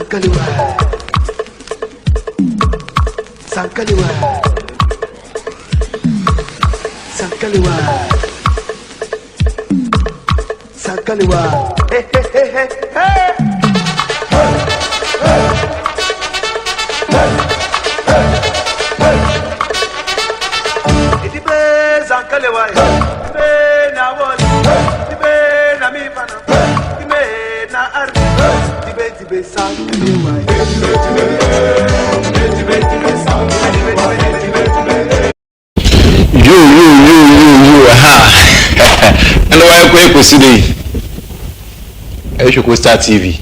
Sankaliwa. Sankaliwa. Sankaliwa. Sankaliwa. Hey, hey, hey, hey, hey. Idibe Sankaliwa. Idibe na woli. Idibe na mifana. Idibe na arbi. Idibe dibe Sankaliwa. Idibe dibe Sankaliwa. Idibe dibe. Yo yo yo yo yo ha ɛna wayɛ kɔ ɛkɔsi dɛ yi ɛhwɛ Coastal TV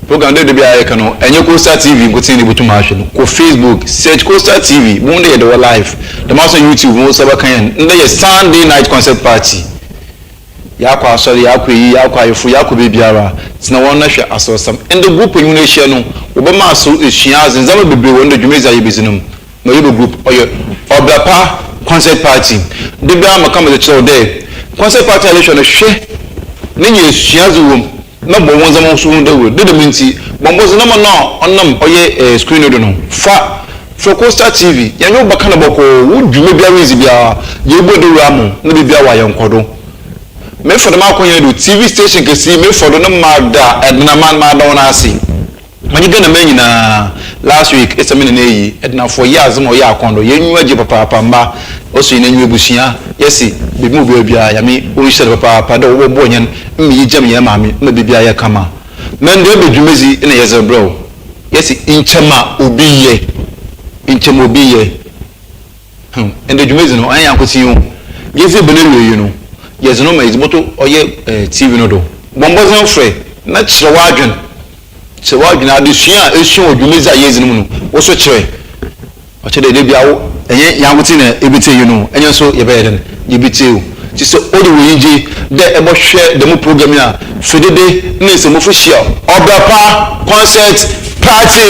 program dɛ de bi a yɛka no ɛnyɛ Coastal TV nkotsee na ebotum ahwɛ no kɔ Facebook search Coastal TV bohu dɛ yɛde wɔ live dɛm ara so na YouTube mo nsa bɛka yɛn ndɛ yɛ Sunday night concert party yɛakɔ asɔre yɛakɔ eyi yɛakɔ ayefo yɛakɔ beebiara tsena hɔ na hwɛ asɔrsɛm ndɛ group enye hɔn ehyia no wɔbɛma aso esua adze ndzɛmba bebree wɔ ndɛ dwumadzi a yebedzi no mu. Ma yɛbɔ group ɔyɛ ɔbra pa concert party da biara meka medze kyerɛ wo dɛ concert party a yɛhwɛ no hwɛ na nya esuadze wɔ mu na bɔ wo ndzɛmba so ho dawur ne dɛm ntsi bɔ mbɔdzen na ma no a ɔnam ɔyɛ screen no do no fa frɛ Coastal TV yɛnye wo bɛka no bɔkɔɔ wo dwuma biara ridzi biara yɛbɔ dawur ama wo na biribiara ɔayɛ nkɔdo mefa dɛm akwan yi do TV station kɛse yi mefa do na mada Ɛdenaman mada hɔn ase. Menye Ghana man nyinaa last week esa me nana eyi Ednafo yɛ adze ma ɔyɛ akɔndɔ yɛn enyiwa gye papaapa mba ɔsɔ hɛn enyiwa ebusua yɛse beebi ma obiara biara Nyame onhyira no papaapa dɛ ɔbɔbɔɔ hɛn mma yi gyam hɛn maame ma biribiara yɛ kama ma ndɛ ɔbɛ dwumadzi na yɛdze rebrɛ wo yɛse nkyɛ ma obi yɛ nkyɛ ma obi yɛ. Hmm, ndɛ dwumadzi no, ɔnnyɛ nyankotsee o. Yedzi ebɛn ewiei no, yɛdze no ma yɛdze bɔto ɔyɛ eh TV no do. Bɔ mbɔdzen frɛ na kyerɛ w'adwen. Kyerɛ w'adwen, adesua a esua wɔ dwumadzi a yedzi no mu no, wo so kyerɛ. Ɔkyerɛ dɛ dabia wo, nnyɛ nyankotsee na ebetsie yi no, hɛn so yɛbɛyɛ dɛn? Yebetsie o. Ntsi sɛ ɔyɛ wo enyigye dɛ ebɔhwɛ dɛm program yi a, frɛ dede na nsɛmufo hyia Ɔbra Pa Concert Party!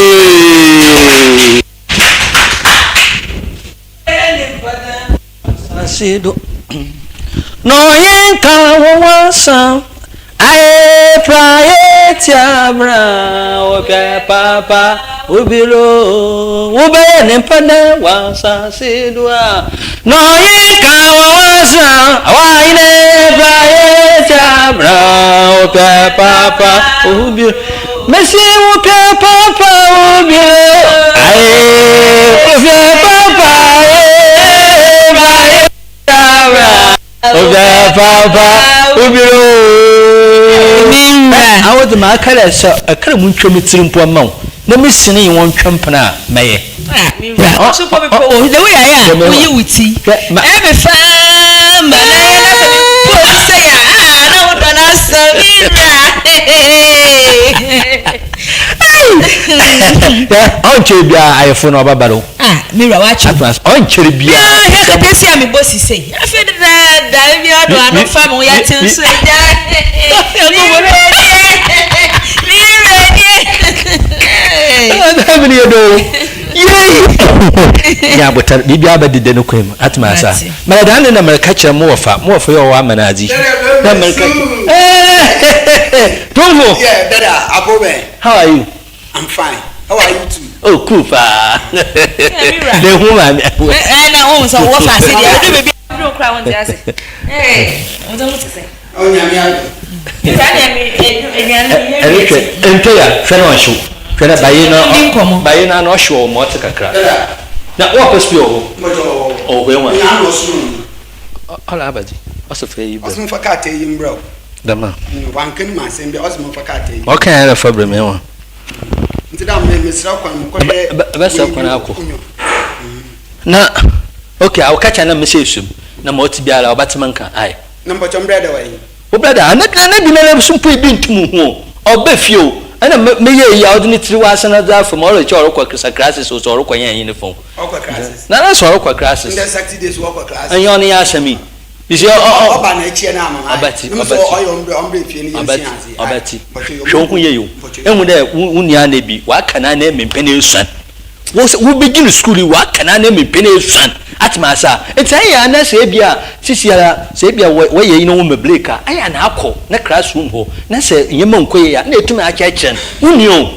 Asase do na ɔyɛ nka wɔ w'asa aye praye tia bra wɔhwɛ papa obiro wobɛyɛ ne mpɛ dɛ wɔ asase do a na ɔyɛ nka wɔ w'asa wayene praye tia bra wɔhwɛ papa obiro Mesi wo pɛ papa wo bi aye wo pɛ papa aye ma ye abra wo pɛ papa wo bi o. Awo de ma akara sɛ akara mu ntwa me tiri mpo ama wo na me sini yi wɔn ntwa mpena a mɛyɛ. Ɔso pɔ bepɔ wɔ the way ayɛ a woyi wo ti ɛmi faa ma na yɛ na sɛ mi post sɛ yɛ a na wo dɔ na asɔ mi wura. Ɔnkyɛrɛ biara ayefo na ɔbɛba do. Ah mi wura wakyɛ. Ɔnkyɛrɛ biara. Hwɛ kete si a mi bɔ sise afei dedaada ebi ɔdɔ ano fa mi ho yɛ te nso agya. Mi wura nie mi wura nie. Ɛna mi yɛ do. Yei! Nya abotar, biribiara bɛdeda no kwan mu. Atse me ase a? Mara dɛn na mereka kyerɛ mo wɔfa, mo wɔfa yi a ɔwɔ amanadze yi, na mereka kyerɛ Eeeeee! Tumfo! Yeah, dada, abo bɛn? How are you? I'm fine. How are you too? Oh, cool paa. Me wura. Na ehu maame. Ɛɛ na ohun sɛ wɔfa ase deɛ, ɛdu baabi a ɛdu kora wɔn ti ase. Ɛɛ, wɔn ti sɛ. Ɛrehwɛ ntɔ ya hwɛ na ɔhyew hwɛ na baye na baye na na ɔhyew ɔwɔ mɔte kakra na wɔpɛ sukuu wɔ hɔ ɔwɔ hɔ ewa ɔlɔ abadze ɔsɛ fɛ yi brɛ ɔsɛ fa krataa yi mbrɛ o dama wanka no mu asɛm bi ɔsɛ fa krataa yi ɔka yɛn fa brɛ mi ewa nti da me mesrɛ kwan mekɔhwɛ bɛsrɛ kwan akɔ na okay awɔka kyɛ na mesɛ esum na ma ɔte biara ɔbɛtema nka ae Na mpakyɛw me brɛda wɔ he? Wo brɛda a, na na bi nara so mpo ebi nntum nnhu o, ɔba fie o, nna me meyɛ iyi a ɔdze ne tsir ɔasan adze afa mu, ɔrekyɛ ɔrokɔ ksa classes o, sɛ ɔrokɔ hɛn nye ne fa o. Ɔkɔ classes. Nara sɛ ɔrokɔ classes. Ndɛ Saturday so ɔkɔ classes. Nnyɛ ɔno nye asɛm yi. You see, ɔ ɔ. Ɔba na ekyia no ama me ae. Ɔbɛtse, Na mo so ɔbɛtse. ɔyɛ ɔmbrɛ ɔmbrɛ fie no yɛnsua Ɔbɛtse, adze ae. ɔbɛtse. Mpakyɛw Hwɛ woho yie o. mpakyɛw. Ehu dɛ wo wo nua no bi, ɔaka n'anan mu mpɛn esuon. Wo sɛ wobɛgyina sukuu yi waka no anaa mempɛ no ɛsuan ate me ase a nti ayɛ a na sɛ ebia sisi ara sɛ ebia wɔyɛ yi na wɔma break a ayɛ a na akɔ na class room hɔ na sɛ nneɛma nkɔ yie a na ɛtumi akyerɛkyerɛ no wo nua o.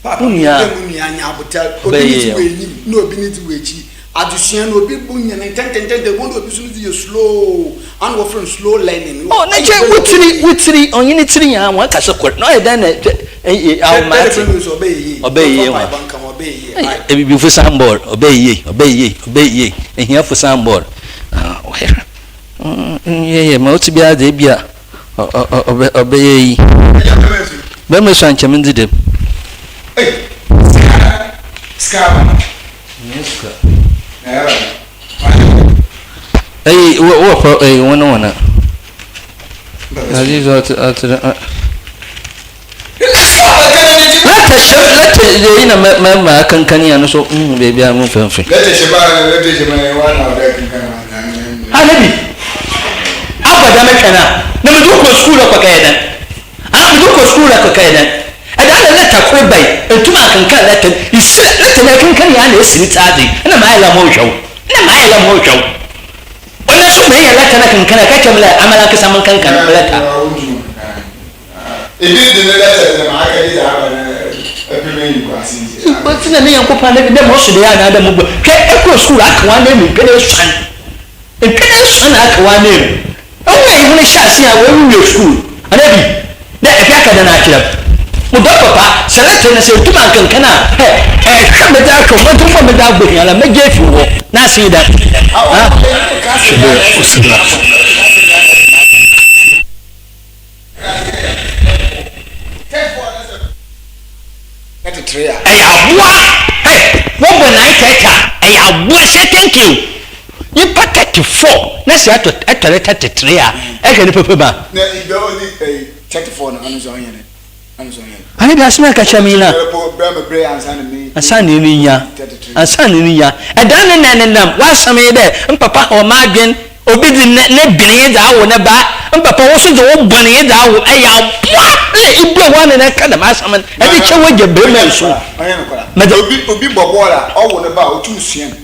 Paapa Wo nua dɛ mo nua nya abotar, obi ɔbɛyɛ ne dze yie. wɔ enyim na obi ne dze wɔ ekyir. Adzesua no obi bo nya no ntsɛntsɛntsɛntsɛn, ibohu dɛ obi so no dze yɛ slow, ana wɔfrɛ no slow learning. Oh, na Ɔyɛ nkyɛ dɛn wo na tsir, ɔbɛyɛ wo yie? tsir, ɔnye ne tsir nyinaa hɔn kasa kor, na ɔyɛ dɛn na hwɛ eh, awo Dɛ matse. dɛ dɛ so ɔbɛyɛ yie, Ɔbɛyɛ yie yɛmfa hwan? mpaabɔ nka ho, ɔbɛyɛ yie, Ei, ae. Ebibifo signboard, ɔbɛyɛ yie, ɔbɛyɛ yie, ɔbɛyɛ yie, ehiafo signboard. Ah, ɔyɛ, mm, yɛ yɛ, ma ɔtse biara dze ebia ɔ ɔ ɔ ɔbɛ ɔbɛyɛ yi. Ɛgya bɛma nsu. Bɛma su a nkyɛ mendzi dɛm. Ei, sika, sika aba. Mennyɛ sika. Na ɛba no, mayɛ dɛn? Eyi, wɔ wɔ kɔ eyi wɔn wɔn a. Aziz ɔte ɔte dɛ. Lɛtɛ hyɛ lɛtɛ yɛ yi na mɛ mɛ mɛ akankan yi ano so mm beebi a mo fɛnfɛn. Lɛtɛ hyɛ baa na lɛtɛ hyɛ baa yɛ wa na ɔdɛ kankan wa na na. Ha ne bi abɔ dɛm twɛn a na mede wokɔ sukuu akɔ kɛyɛ dɛn ah mede wokɔ sukuu akɔ kɛyɛ dɛn ɛda na lɛtɛ koro bɛn ntum akankan lɛtɛ esi lɛtɛ na akankan yɛ ana esi ne ti adze ɛna maa yɛ lɛ mo hwɛ wo ɛna maa yɛ lɛ mo hwɛ wo. Ɔno nso menya lɛta no kenkan a, ɛka kyerɛ me dɛ amara ankasa menkenkan lɛta. Ebɛnadze na ne Nyankopɔn anaa dɛ mo so dɛ anaa dɛ mo bɔ hwɛ ekɔ skuul aka w'ananmu mpɛn esuon mpɛn esuon aka w'ananmu ehu a ihu no hyɛ ase a woewie skuul anaa bi Dɛ efi aka dɛn akyerɛ m'? Mo dɔ papa, sɛ lɛtɛr no sɛ etum annkenkan a, hɛ, hwɛ medze ahwɛ wo, mbɔdzen bɔ medze abɔ hia la, mɛgye efi wo hɔ. N'ase nye dɛn? Ha? Hwɛ dɛ osi do afa. Ɛyɛ aboa, hɛ, wɔbɔ nine thirty a, ɛyɛ aboa sɛ thank you. Nyimpa 34 na sɛ ɛtɔ ɛtɔre 33 a, ɛhwɛ ne papa mu a. Na ibɛ ɔdi ɛyi 34 no ɔno nso ɔnyɛ dɛ ɔno nso ɔnyɛ dɛ. Ane bi asɛm a ɛka kyerɛ me nyina. Ɛbɛrɛ ansa na me. Ansa na ɛni nya. Ansa na ɛni nya. Ɛdan ne nan nenam w'asɛm yi dɛ mpapa ha ɔma adwen obi dze ne ne bene dze awo ne ba mpapa wo so dze wo bɔne dze awo ɛyɛ aboa na ibue w'ano na ɛka dɛm asɛm no ɛde kyɛ w'agya barima nso. Ɔnyɛ no kora. Mede. Obi obi bɔ bɔɔl a ɔwo ne ba a otum sua no.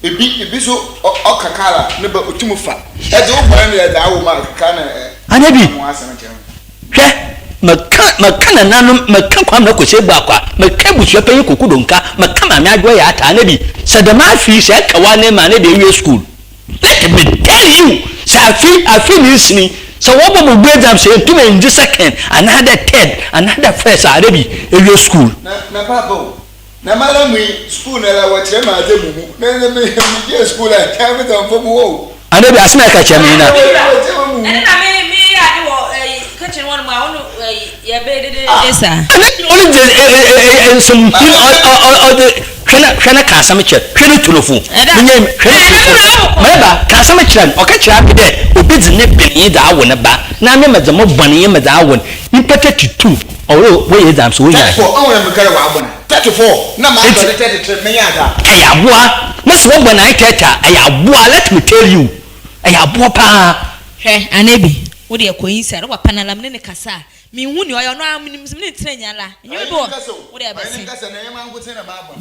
Ebi ebi so ɔka kaar a ne ba otum fa. Ɛdze wo bɔn na ɛdze awo ma keka na ɛ. Anyɛ bi. Ho asɛm kyerɛ ho. Hwɛ, meka meka nananom, meka Kwame Kwesi Abuakwa, meka abusua panyin Koku Donka, meka Maame Adwoa Yaa Ataa, na bi, sɛ dɛm afe yi sɛ ɛka w'anan mu a na deɛ awie school. Let me tell you, sɛ afe afe ne nsini, sɛ wɔbɔ mo board exam sɛ yɛntum anndzi second anaadɛ third anaadɛ first a na bi ewie school. Na na paapa o, Na mara mu yi, skuul no ara wɔkyerɛ me adze muhu, na ndɛ me megyee skuul a nkyɛ medze ɔmmfa mu hɔ o. Ana bi asɛm a ɛka kyerɛ me yi na. Wɔkyerɛ me muhu. Ɛne na me me yɛ ade wɔ ɛyi kitchen hɔ nom a ɔno ɛyi yɛ bɛ dedede saa. Ana bi ɔno dze nsɛm hun ɔdze hwɛ na hwɛ na ka asɛm kyerɛ hwɛ ne tunofo menyɛ hwɛ ne tunofo mɛba ka asɛm kyerɛ no ɔka kyerɛ ame dɛ obi dze ne bɛn dze awo ne ba na ame medze mo bɔne medze awo no nyimpa 32 Ɔwɔ wɔ yɛ exam so wonya. 34 ɔn wɛn mekɛrɛ wɔ abɔ na 34 na ma atɔ de 33 menya adza. Ɛyɛ aboa na sɛ wɔbɔ nine thirty a ɛyɛ aboa let me tell you ɛyɛ aboa paa. Hwɛ Anabi wo deɛ kɔ inside wo papa no ala mene no kasa a menhu nea ɔyɛ ɔno ara menim sɛ mene no tena nya la nnwuma bi wɔ wo deɛ bɛsen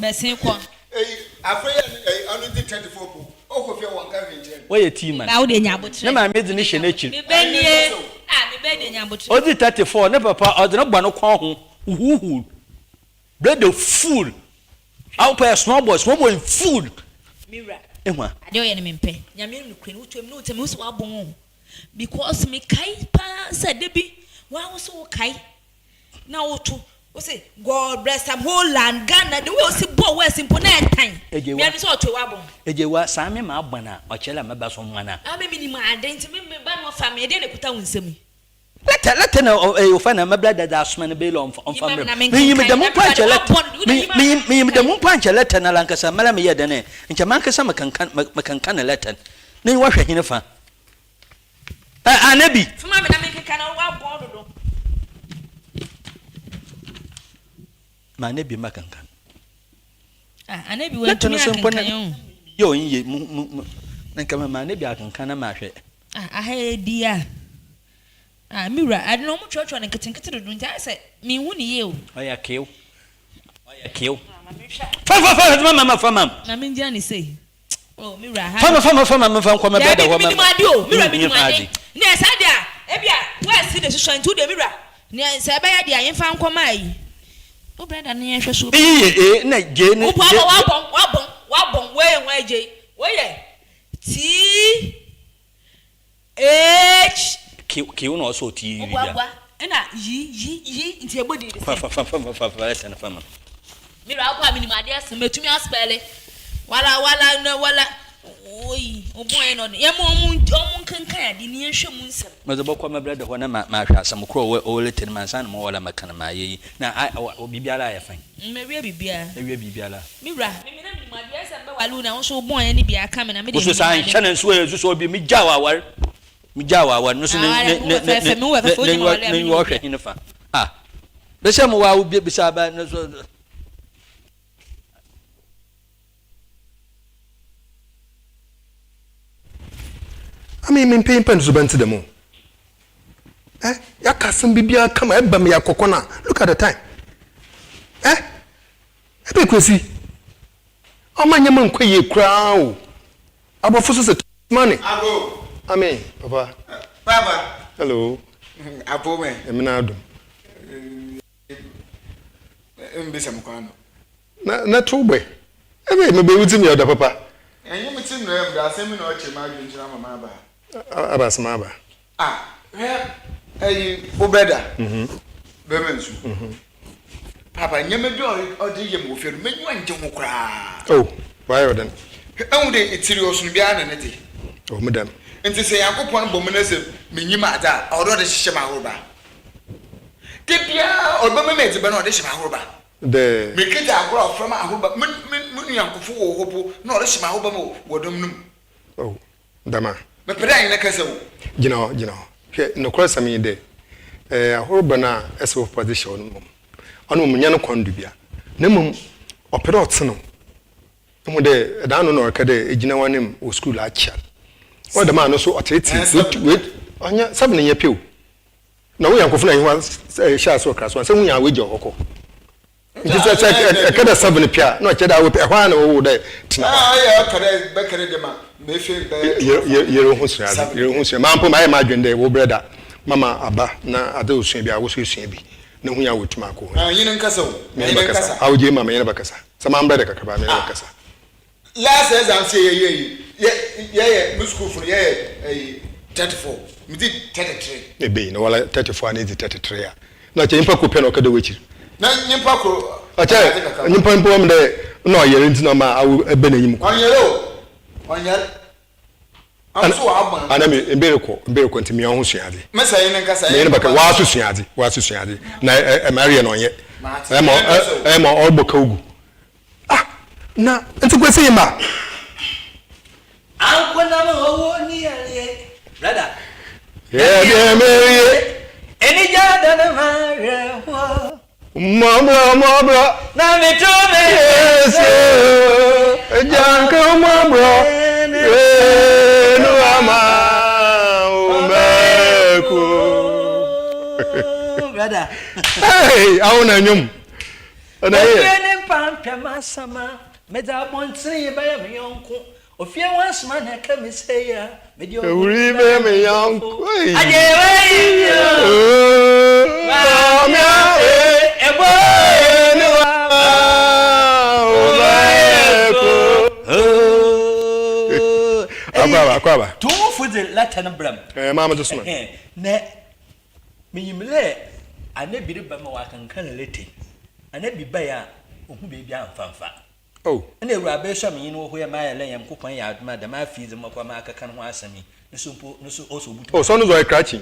bɛsen kɔ. Wɔyɛ tea man. Ne maame dze no hyɛ n'ekyir. Odzi 34, ne papa ɔdze no bɔ no kɔn ho huhuuhu. Brother fool. Awo pɛ small boy, small boy fool. Me wura, Ehua. adeɛ ɔyɛ no mempɛ. Nyame no nokorɛ no, wotua mu ne wotia mu, mehu sɛ wabɔn o. Because mekae paa sɛ da bi, waa wo so wokae. Na woto wose God bless am whole land Ghana the way osi bɔ words mpo na ɛtan Ejewa. me adu sɛ ɔto ewa bɔn. Ejewa, saa me maa bɔn a, ɔkyerɛ dɛ mɛba so mman a. Ah me minim ade nti me me ba no ɔfa me ɛdeɛn na ɛkuta wo nsam yi. Lɛtɛ lɛtɛ na ɔ ɛyɛ ɔfa na mɛbrɛ dada asoma no bɛyɛ ɔnfa ɔnfa Yi ma mbrɛ me na me. Menyim menkenkan dɛm na mpo ankyɛ meba de lɛtɛ wabɔ no wode me yi ma me menyim na menyim dɛm menkenkan. mpo ankyɛ lɛtɛ no ara ankasa mara meyɛɛ dɛn ɛ nkyɛ mankasa mekenkan me mekenkan lɛtɛ no n'enyiwa hwɛ henfa Ɛ Anabi. Fuma me na menkeka na woabɔn dodo. Ma Anabi mma kankan. Ah, Anabi Lɛtɛ no wantumi so mpo na akenkan o. yɛ ɔnye mu mu mu na nka ma Anabi akenkan na mahwɛ. Ah, aha yɛ di a. Ah, me wura, ade no ɔmo twerɛtwerɛ no nketenkete dodo nti ayɛ sɛ menhu ne yie o. Ɔyɛ kew. Ɔyɛ kew. Ah, ma menhwɛ. Fa fa fa fa ma fa ma. Ma mengyina ne sei. Oh, me wura ha. Fama fama fama me fa nkɔ me brother hɔ. Dabi menim ade o, me wura menim ade. Ne saa de a, ebi a wɔasi ne soso nti wo de me wura. Ne sɛ ɛbɛyɛ de a yɛmfa nkɔ maa yi. Wo brɛda no yɛnhwɛ so. Iyi yɛ A na J ne Wo J. paa wabɔn wabɔn wabɔn wei yɛ hwan J wei yɛ T H. Q Q na ɔsɛ ɔte yi Wo bia. boa boa ɛna yi yi yi nti ɛbɔ din de Fa sɛn. fa fa fa fa fa fa ɛsɛ no fa ma. Me wura wokɔ a menim adeɛ sen mɛtumi aspɛle wala wala na wala oyi ɔbɔn yɛ na ɔde yɛn mo ɔmo ɔmo nkenkan adeɛ ni yɛnhwɛ mu nsɛm. Medze bɔkɔ me brɛda hɔ na ma mahwɛ asɛm kor a ɔwɔ ɔwɔ leta no mu ansaana mowɔ la mɛka no mayɛ yi na a ɔ biribiara ayɛ fine. Mawie biribiara. Ewie biribiara. Me wura, me me na menim adeɛ ayɛ sɛ mebɛwale wo na wo nso wobɔn yɛ ne bi aka me na me deɛ Wo so menim sɛ adeɛ. anhyɛ no nso ɛ nso sɛ ɔbi megyaa wo awar megyaa wo awar no so ne Aware ne wo ne wɔ fɛfɛ ne me wo wɔ ne fɛfɛ wogyina n'enyiwa aware a me ne n'enyiwa wo ɔhwɛ bia. hen fa ah bɛhyɛ mo wa wo bisa aba no so. Ame me mpɛ nyimpa suban tse dɛm o. Eh, yɛaka asɛm bibiara kama, ɛba me yɛ akɔkɔ no a, look at the time. Eh, ɛbɛ Kwesi, ɔma nneɛma nkɔ yie koraa o. Aborɔfo so sɛ money. Ago. Ame, papa. Papa. Hello. Apo me. Nyame n'adom. Mbisa mo kwan no. Na na to bɛ. Ɛbɛ mebɛ wo tim yɛ ɔda papa. Ɛnyɛ me tim na ɔyɛ me dɛ asɛm bi na ɔkyere m'adwene nti na ama maba ha. Aba asɛm aba. Ah hwɛ ɛyi wo brɛda bɛma nsu papa nneɛma bi a ɔde yɛ me wɔ fie no m'enyiwa ngye ho koraa. Oh wayɛ wo dɛn. Hwɛ ehu de etsir ɔsono biara na ne dze. Oh me dɛm. Ntsi sɛ Nyankopɔn bɔ me na sɛ minyim adze a ɔwɔ dɛ ɔde hyehyɛ m'ahoroba. Da biara ɔrebɛma me edziban a ɔde hyɛ m'ahoroba. Dɛ. Mekedzi agor a ɔfrɛ m'ahoroba, me me mo nuankofo wɔ hɔ mpo na ɔrehyɛ m'ahoroba ma wɔ dɔm no mu. Oh, dɛm a. Mepɛ dɛ enye no kasa o. Gyina hɔ, gyina hɔ. Hwɛ, nokwar-sɛm nye dɛ, eh, ahoroba no a ese wo papa dze hyɛ wo no mbom, ɔno mbom nnyɛ no kɔn do bia, na mbom ɔpɛ dɛ ɔtsen wo. Ihu dɛ da ano na ɔreka dɛ egyina w'ananmu wɔ skuul akyɛr. Ɔyɛ dɛm a no so ɔtseetsee, oetu, oetu, ɔnnyɛ, seven nnyɛ pɛ o. Na wo nyankofo na yehowa hyɛ ase wɔ kra so ansa wonya w'egya wɔ hɔ kɔ. Nti sɛ sɛ ɛka dɛ seven pɛ a na ɔkyerɛ dɛ awo pɛ ɛhɔ ara na wɔwo dɛ tena hɔ. Yere ho sua adze, yere ho sua. Maa mpo mayɛ m'adwen dɛ wo brɛ da mama aba na adze osua bi a wo so esua bi na hu a wotum akɔ ho. Menye no bɛkasa. Awogye ma menye no bɛkasa. Sɛ mambrɛ dɛ kakraba a menye no bɛkasa. Last exam sɛ yɛyɛ yi yɛ yɛyɛ me sukuufo no yɛyɛ ɛyi 34 medzi 33. Ebei na wala 34 a na edzi 33 a na ɔkyɛ nyimpa kor pɛ na ɔka dɛ w'ekyir. Na nyimpa kor ɔkyɛ nyimpa mpo ɔmo dɛ nna ɔyar ntsi na ɔma awo ɛbɛ n'enyim kor. Ɔnyar o ɔnyar ɔno so ɔabɔ no. Ana me mber rekɔ mber rekɔ ntsi mia ho sua adze. Mesa nye ne nkasa. Menye no bɛka waa so sua adze waa so sua adze na ɛ ɛ ma ɛreyɛ no ɔnyɛ ɛma ɛ ɛma ɔrebɔ kaw gu. Ah na nti kwesi yi ma. Ankonam owo ni yareɛ brother. Yɛ deɛ merie. Anigye ada ne ma werɛhoɔ. Mmɔborɔ mmɔborɔ. Na meto me Yesu. Agya nka mmɔborɔ. Enu ama omɛko. Brother. Hey, awo na nyom. Ɔna yɛ. Ofie ne mpampam asama, medze abɔntsen bɛyɛ me yɔnko. Ofie ho asoma na ɛka me sei a, mede Owuri bɛyɛ me yɔnko. Agye wei mi o. Maame a Ɛbɔ ne wa ɔbɛko. Akɔ aba akɔ aba. Tumfo dze lɛtɛ no brɛ m. Ɛɛ maame de soma. Na Minyim dɛ ana bi reba ma ɔakenkan leta yi. Ana bi bae a, ohun beebi a mfamfa. Oh. Nna Ewuraba yi so a menye no wɔ hɔ yi a mayɛ dɛ Nyankopɔn yɛ adom a dɛm afe yi dze mɔkɔ makɛka no ho asɛm yi, no so mpo no so ɔsɛ obotum. Oh, sɛ ɔno dze ɔyɛ krakye.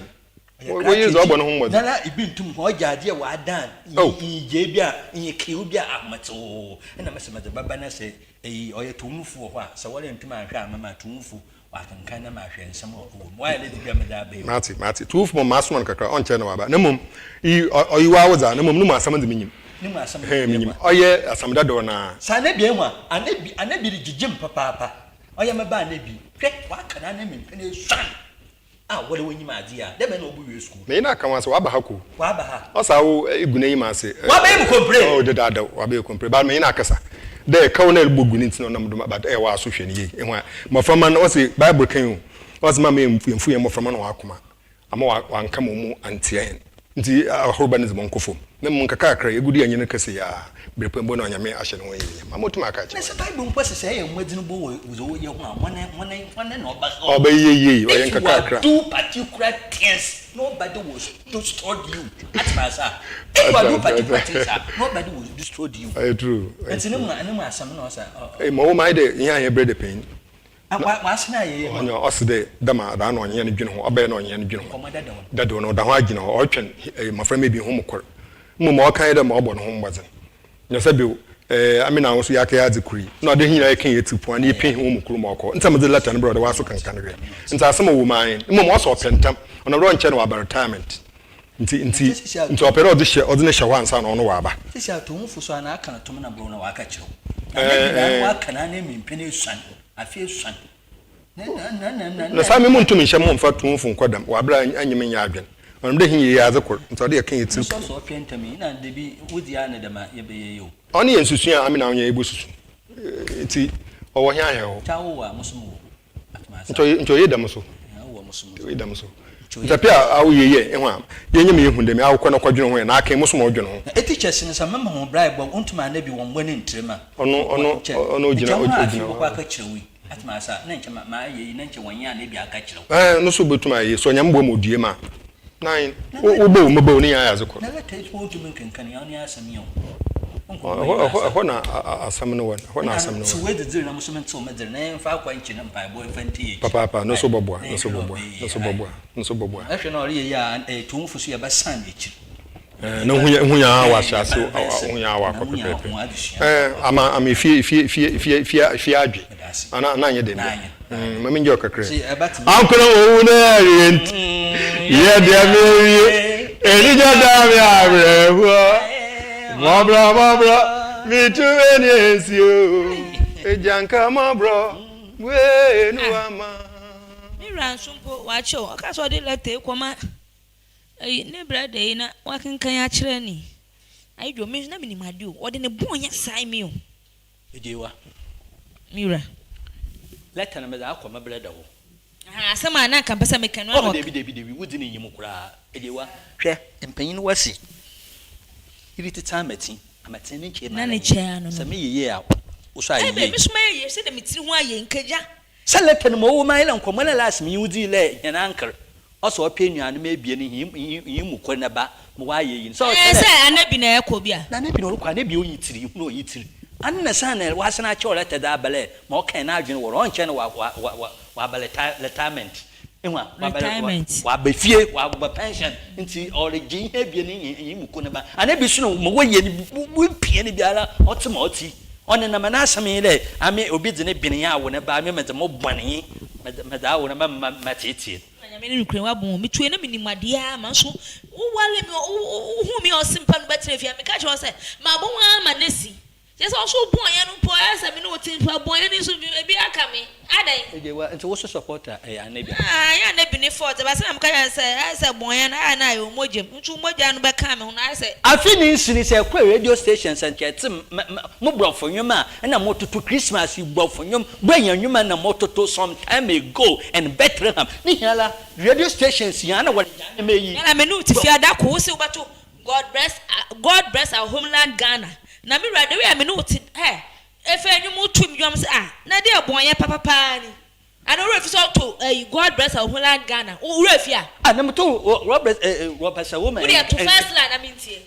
Ɔyɛ Woyi krakye dze ɔbɔ ntsi, no ho mbɔdzen. nara ibi nntum hɔ, ɔgye adze a ɔadan Oh. nyigyee bi a, nyikew bi a ahometsew. Nna mese medze bɛba na sɛ eyi ɔyɛ tumfo wɔ hɔ a, sɛ wɔrenntum annhwɛ amma me a, tumfo Wakenkan na mahwɛ nsɛm a ɔwɔ mu. Wayɛ late bi a mede aba yi. Mate, mate. Tuwofo mom masoma no kakra, ɔnkyɛr na ɔaba. Na mbom, iyi, ɔye w'awo dza, na mbom no mu asɛm dze minyim. Ne mu asɛm Hɛn, dze minyim. wa. Ɔyɛ asɛm dadaw no ara. Sɛ Anabi ehu a, Anabi, Anabi regyegye me papaapa. Ɔyɛ me ba Anabi. Hwɛ, ɔaka n'anan mu mpɛn esuon a wɔdze w'enyim adze yi a, dɛ bɛn na obowie skuul? Menye no aka ho asɛm, ɔaba ha ko. Ɔaba ha. Ɔsa awo egu n'enyim ase. Ɔabɛyɛ mu komplane. Oh, dedaadaw, ɔabɛyɛ komplane. But menye no akasa. Dɛ kaw no a erobɔ gu no ntsi na ɔnam do ma, but ɛyɛ w'aso hwɛ no yie. Ehu a, mboframba no, ɔse Bible ka yi o, ɔse mma yemmfu hɛn mboframba no hɔn akoma, amma wɔannka ma wɔn anntsia hɛn. Ntsi ahorba no dze bɔnkɔ famu, na mbom nkakrankakra yegu do yɛnye no kɛse yi ara, ber pa mpo na Onyame ahyɛ no ho enyimnyam. Ma motum aka akyerɛ Na wo sɛ nye. Bible mpo se sɛ eyɛ mbɔdzen bɔ wɔ dza ɔyɛ ho a, hɔn hɔn hɔn na ɔbɛhaw wo. Ɔbɛyɛ yie, ɔyɛ If you nkakrankakra. do particular things, nobody will destroy you. Atse me ase a? If you do particular things a, nobody will destroy you. Ɔyɛ true, ɔyɛ Ntsi no true. mu no mu asɛm na ɔsɛ ɔ. Ei, ma ɔwɔ mu ayɛ dɛ hɛn a yɛbrɛ dɛ panyin. Na w'asene ayɛ yie ma. Ɔno ɔse dɛ dɛm a daa na ɔnye hɛn dwen ho, ɔbɛyɛ na ɔnye hɛn dwen ho. Nkɔmbɔ dadaw no. Dadaw no, ɔda ho ara gyina hɔ, ɔrotweɔn mboframba ebien hɔn mu kor. Mbom ma ɔkã nye dɛ ma ɔbɔ noho mbɔdzen. Na sɛ bio, ame na wo so yɛakɛyɛ adze kor yi, nna ɔde hɛn nyina yɛkã hɛn tsir pon ana yepia hɛn mu kor ma ɔkɔ. Ntsi na medze lɛtɛr no brɛɛ wo dɛ w'aso kenkan hwɛ. Ntsi asɛm a ɔwɔ mu ara nye no. Mbom ɔse ɔpɛ ntsɛm, ɔnam dɛ ɔnnkyɛr na ɔaba retirement ntsi, ntsi, ntsi ɔpɛ dɛ ɔdze hyɛ, ɔdze no hyɛ hɔ ansaana ɔno ɔaba. Sisi a towmfo so ana aka no tom na borɔw na ɔaka kyerɛ wo. Na ne nyinaa no ɔaka no ana emi mpɛn esuan. Afe esuan. Na saa me munntum nnhyɛ mo mmfa tumfo nnkɔ dɛm wɔ aber a enye me nnyɛ adwen. Ɔnam dɛ hɛn nyia yɛ adze kor ntsi ɔwɔ dɛ yɛkã hɛn tsir po. Ɔno yɛ nsusui a ame na ɔnye yebosusu ntsi ɔwɔ hɛn ahwɛho. Nkyɛ ɔyɛ dɛm so. Ɔyɛ dɛm so. Nkyɛ pe a awo yɛ yɛ ehu a yɛnyɛ ma yehu dɛm awo kɔ na kɔdwen ho yɛ na akan mo so ma ɔdwen ho. Ɔno ɔno ɔno ogyina ogyina hɔ. Ɛɛ no so botum ayɛ yie sɛ Onyame boa ma odue mu a. Nine wo wo ba o me ba o ne nyinaa yɛ adze kor. Ɛhɔ ɛhɔ ɛhɔ na asɛm no wɔ no ɛhɔ na asɛm no wɔ. Papaapa no so bɔboa no so bɔboa no so bɔboa no so bɔboa. Ɛɛ na hu yɛ hu yɛ ara wɔ ahyɛase hu yɛ ara wɔ akɔ pɛpɛɛpɛ. Ɛɛ ama ama efie efie efie efie efie efie adwe ana ana anyɛ dɛm bia. Mm ma mi ngye ɔkakra. Ankora owu na ɛreɛ nti yɛ deɛ mewie anigye da me awerɛhoɔ mɔborɔ mɔborɔ metu m'ani asi o agya nka mɔborɔ wei no ama. Me wura nso mpo wakyɛ o ɔka sɛ ɔde lɛta yi kɔma Eyi ne brɛda yi na wakenkan akyerɛ ni. Ayi dwo, me nso na menim ade o. Ɔde ne bɔn yɛ sae me o. Egyewa. Me wura. Lɛta no medze akɔ me brɛda hɔ. Ahaa, asɛm a na anka mepɛ sɛ meka no ara na Oh, ɔka. dabi, dabi, dabi, wodzi n'enyim koraa. Egyewa, hwɛ, mpanyin wɔse, Iritsetse amatsi, amatsi ne nkyɛɛ mu Na ara ne nye. kyɛɛ ano no. Sɛ meyɛ yie a, wo so ayɛ Ɛbɛ, yie. me nso mɛyɛ yie, sɛdeɛ me tiri ho ayɛ yi, nkagya. Sɛ lɛtɛ no ma ɔwɔ mu ara na nkɔmbɔ na last menye wo dzii lɛ hɛn anker ɔsɛ ɔpɛ enuanom ebien hɛn mu kor ne ba ma ɔayɛ iyi no sɛ Ɛɛ ɔkyerɛ dɛ. sɛ Anabi na ɛkɔ bi a. Na Anabi na ɔrokɔ Anabi onnyi tsir ihu dɛ onnyi tsir ana san na ɔasan akyerɛw lɛtɛ dze aba lɛ ma ɔkɛn n'adwen wɔ do ɔnnkyɛr na ɔaba retirement ehu a ɔaba Retirement. ɔaba fie ɔaba pension ntsi ɔregye hɛn ebien hɛn mu kor ne ba Anabi so no ma wɔyɛ no wopia no biara ɔtse ma ɔtse. Ɔnenam n'asɛm yi dɛ, Ame obi dze ne ben nye awo ne ba, ame medze mo bɔn nye medze awo no ma matseetsee no. Na Nyame no nokorɛ wabɔ wo. Metuei na menim adeɛ ara ma nso wo ware me wo huu me a ɔse mpa no bɛtena fie a meka kyerɛ wo sɛ mabɔ wo ara ma no asi. Kyerɛ sɛ wo nso wo bɔnyɛ no mpo ayɛ sɛ me ne wo te mpo a bɔnyɛ no nso ebi aka me. Adɛn? Agyewa, nti wo so support a ɛyɛ Anabi anaa? Ah, ɛnyɛ Anabi ne fault, but sɛnea meka kyerɛ no sɛ ayɛ sɛ bɔnyɛ no ayɛ na ayɛ wo mogya mu, nti wo mogya no bɛkaa me ho no ayɛ sɛ. Afe ne nsini sɛ ɛkɔ radio stations a nkyɛ ɛte mo brɔfo nwom a ɛna mo toto Christmas yi brɔfo nwom Buronya nwom a ɛna mo toto some time ago and Bethlehem ne hia la radio stations yi ana wɔde gya nneɛma yi. Ghana me ne wo te fie ada ko wo se wobɛto God bless God bless our homeland Ghana na me wura the way a me ne wo te hɛ Efe nnwom wo to dwom sɛ ah na deɛ bɔnyɛ papa paa ni ana wo werɛ fi sɛ ɔto ɛyi God bless our homeland Ghana wo werɛ fi a. Ah na meto God bless eh eh God bless our Wo deɛ to first line na mentie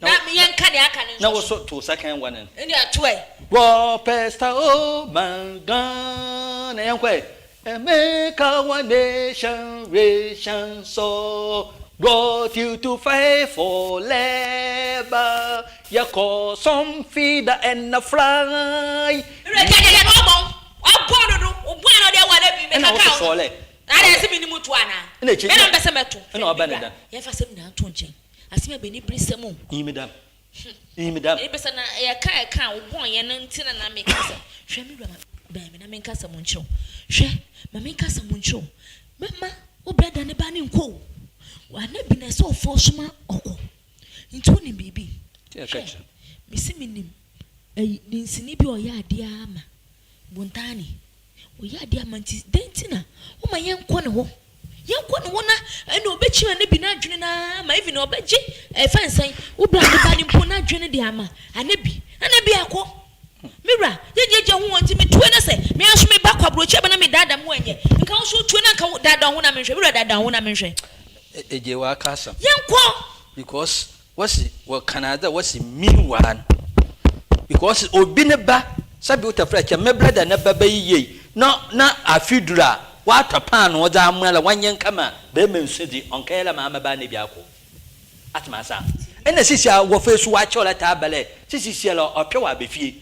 na yɛnka deɛ aka no nso Na wo so to second one no. Ɛndeɛ to ɛ. God bless our homeland Ghana yɛnkɔ ɛ. And make our nation ration so Brought you to fight for labor Yɛkɔ some feeder and a fly. Mmerɛ gya gya gya na wabɔn wabɔn dodo wo bɔn na ɔde awa na bi Ɛna mekaka woso wo sɔɔlɛ. Na adɛn sɛ menim to anaa Ɛna akyi me na mepɛ sɛ mɛto ɛna ɔba ne dan. Yɛmfa asɛm nyinaa nto nkyɛn asɛm yɛ bɛni bere sɛm o. Yi me dam. Yi me dam. Ebisa na yɛka ɛka a wobɔn yɛn no nti na na meka sɛ, Hwɛ, me wura, ma bɛn me na menka asɛm nkyerɛ wo. Hwɛ, ma menka asɛm nkyerɛ wo. Mɛmma wo brada ne ba no nkɔ o. Ana bi na ɛsɛ ɔfɔ soma ɔkɔ. Nti wonim biribi? Hwɛ, mese menim ayi, ninsini bi a ɔyɛ adeɛ ara ma Bontani. Ɔyɛ adeɛ ama nti, dɛn nti na woma yɛnkɔ ne hɔ? Yɛnkɔ ne hɔ na ɛna ɔbɛkyerɛ no bi n'adwene no ara ma even ɔbɛgye ɛfɛ nsɛn wo bra ne ba no mpo n'adwene de ama ana bi ana bi akɔ. Me wura, yɛgyagya ho wɔ nti metue na sɛ me ara nso meba kɔ aburokyi aba na medaadaa me ho ɛnyɛ nka wo nso wotue na nka wo daadaa wo ho na menhwɛ. Me wura daadaa wo ho na menhwɛ. Egye w'aka asɛm. Yɛnkɔ. Because wɔsi wɔ Canada wɔsi meanwhile no because obi ne ba sɛbi wotafra kyɛ me brother ne ba bɛyi yie na na afi duru a watɔ paano ɔdze amoa la wanyɛ nkama bɛrima nsu dze ɔnkɛyɛ la maama ba ne bi akɔ atema asa ɛna sisi a wɔfɛ su wakyɛw la taa bɛlɛ sisi sia la ɔpɛ wɔ abɛfie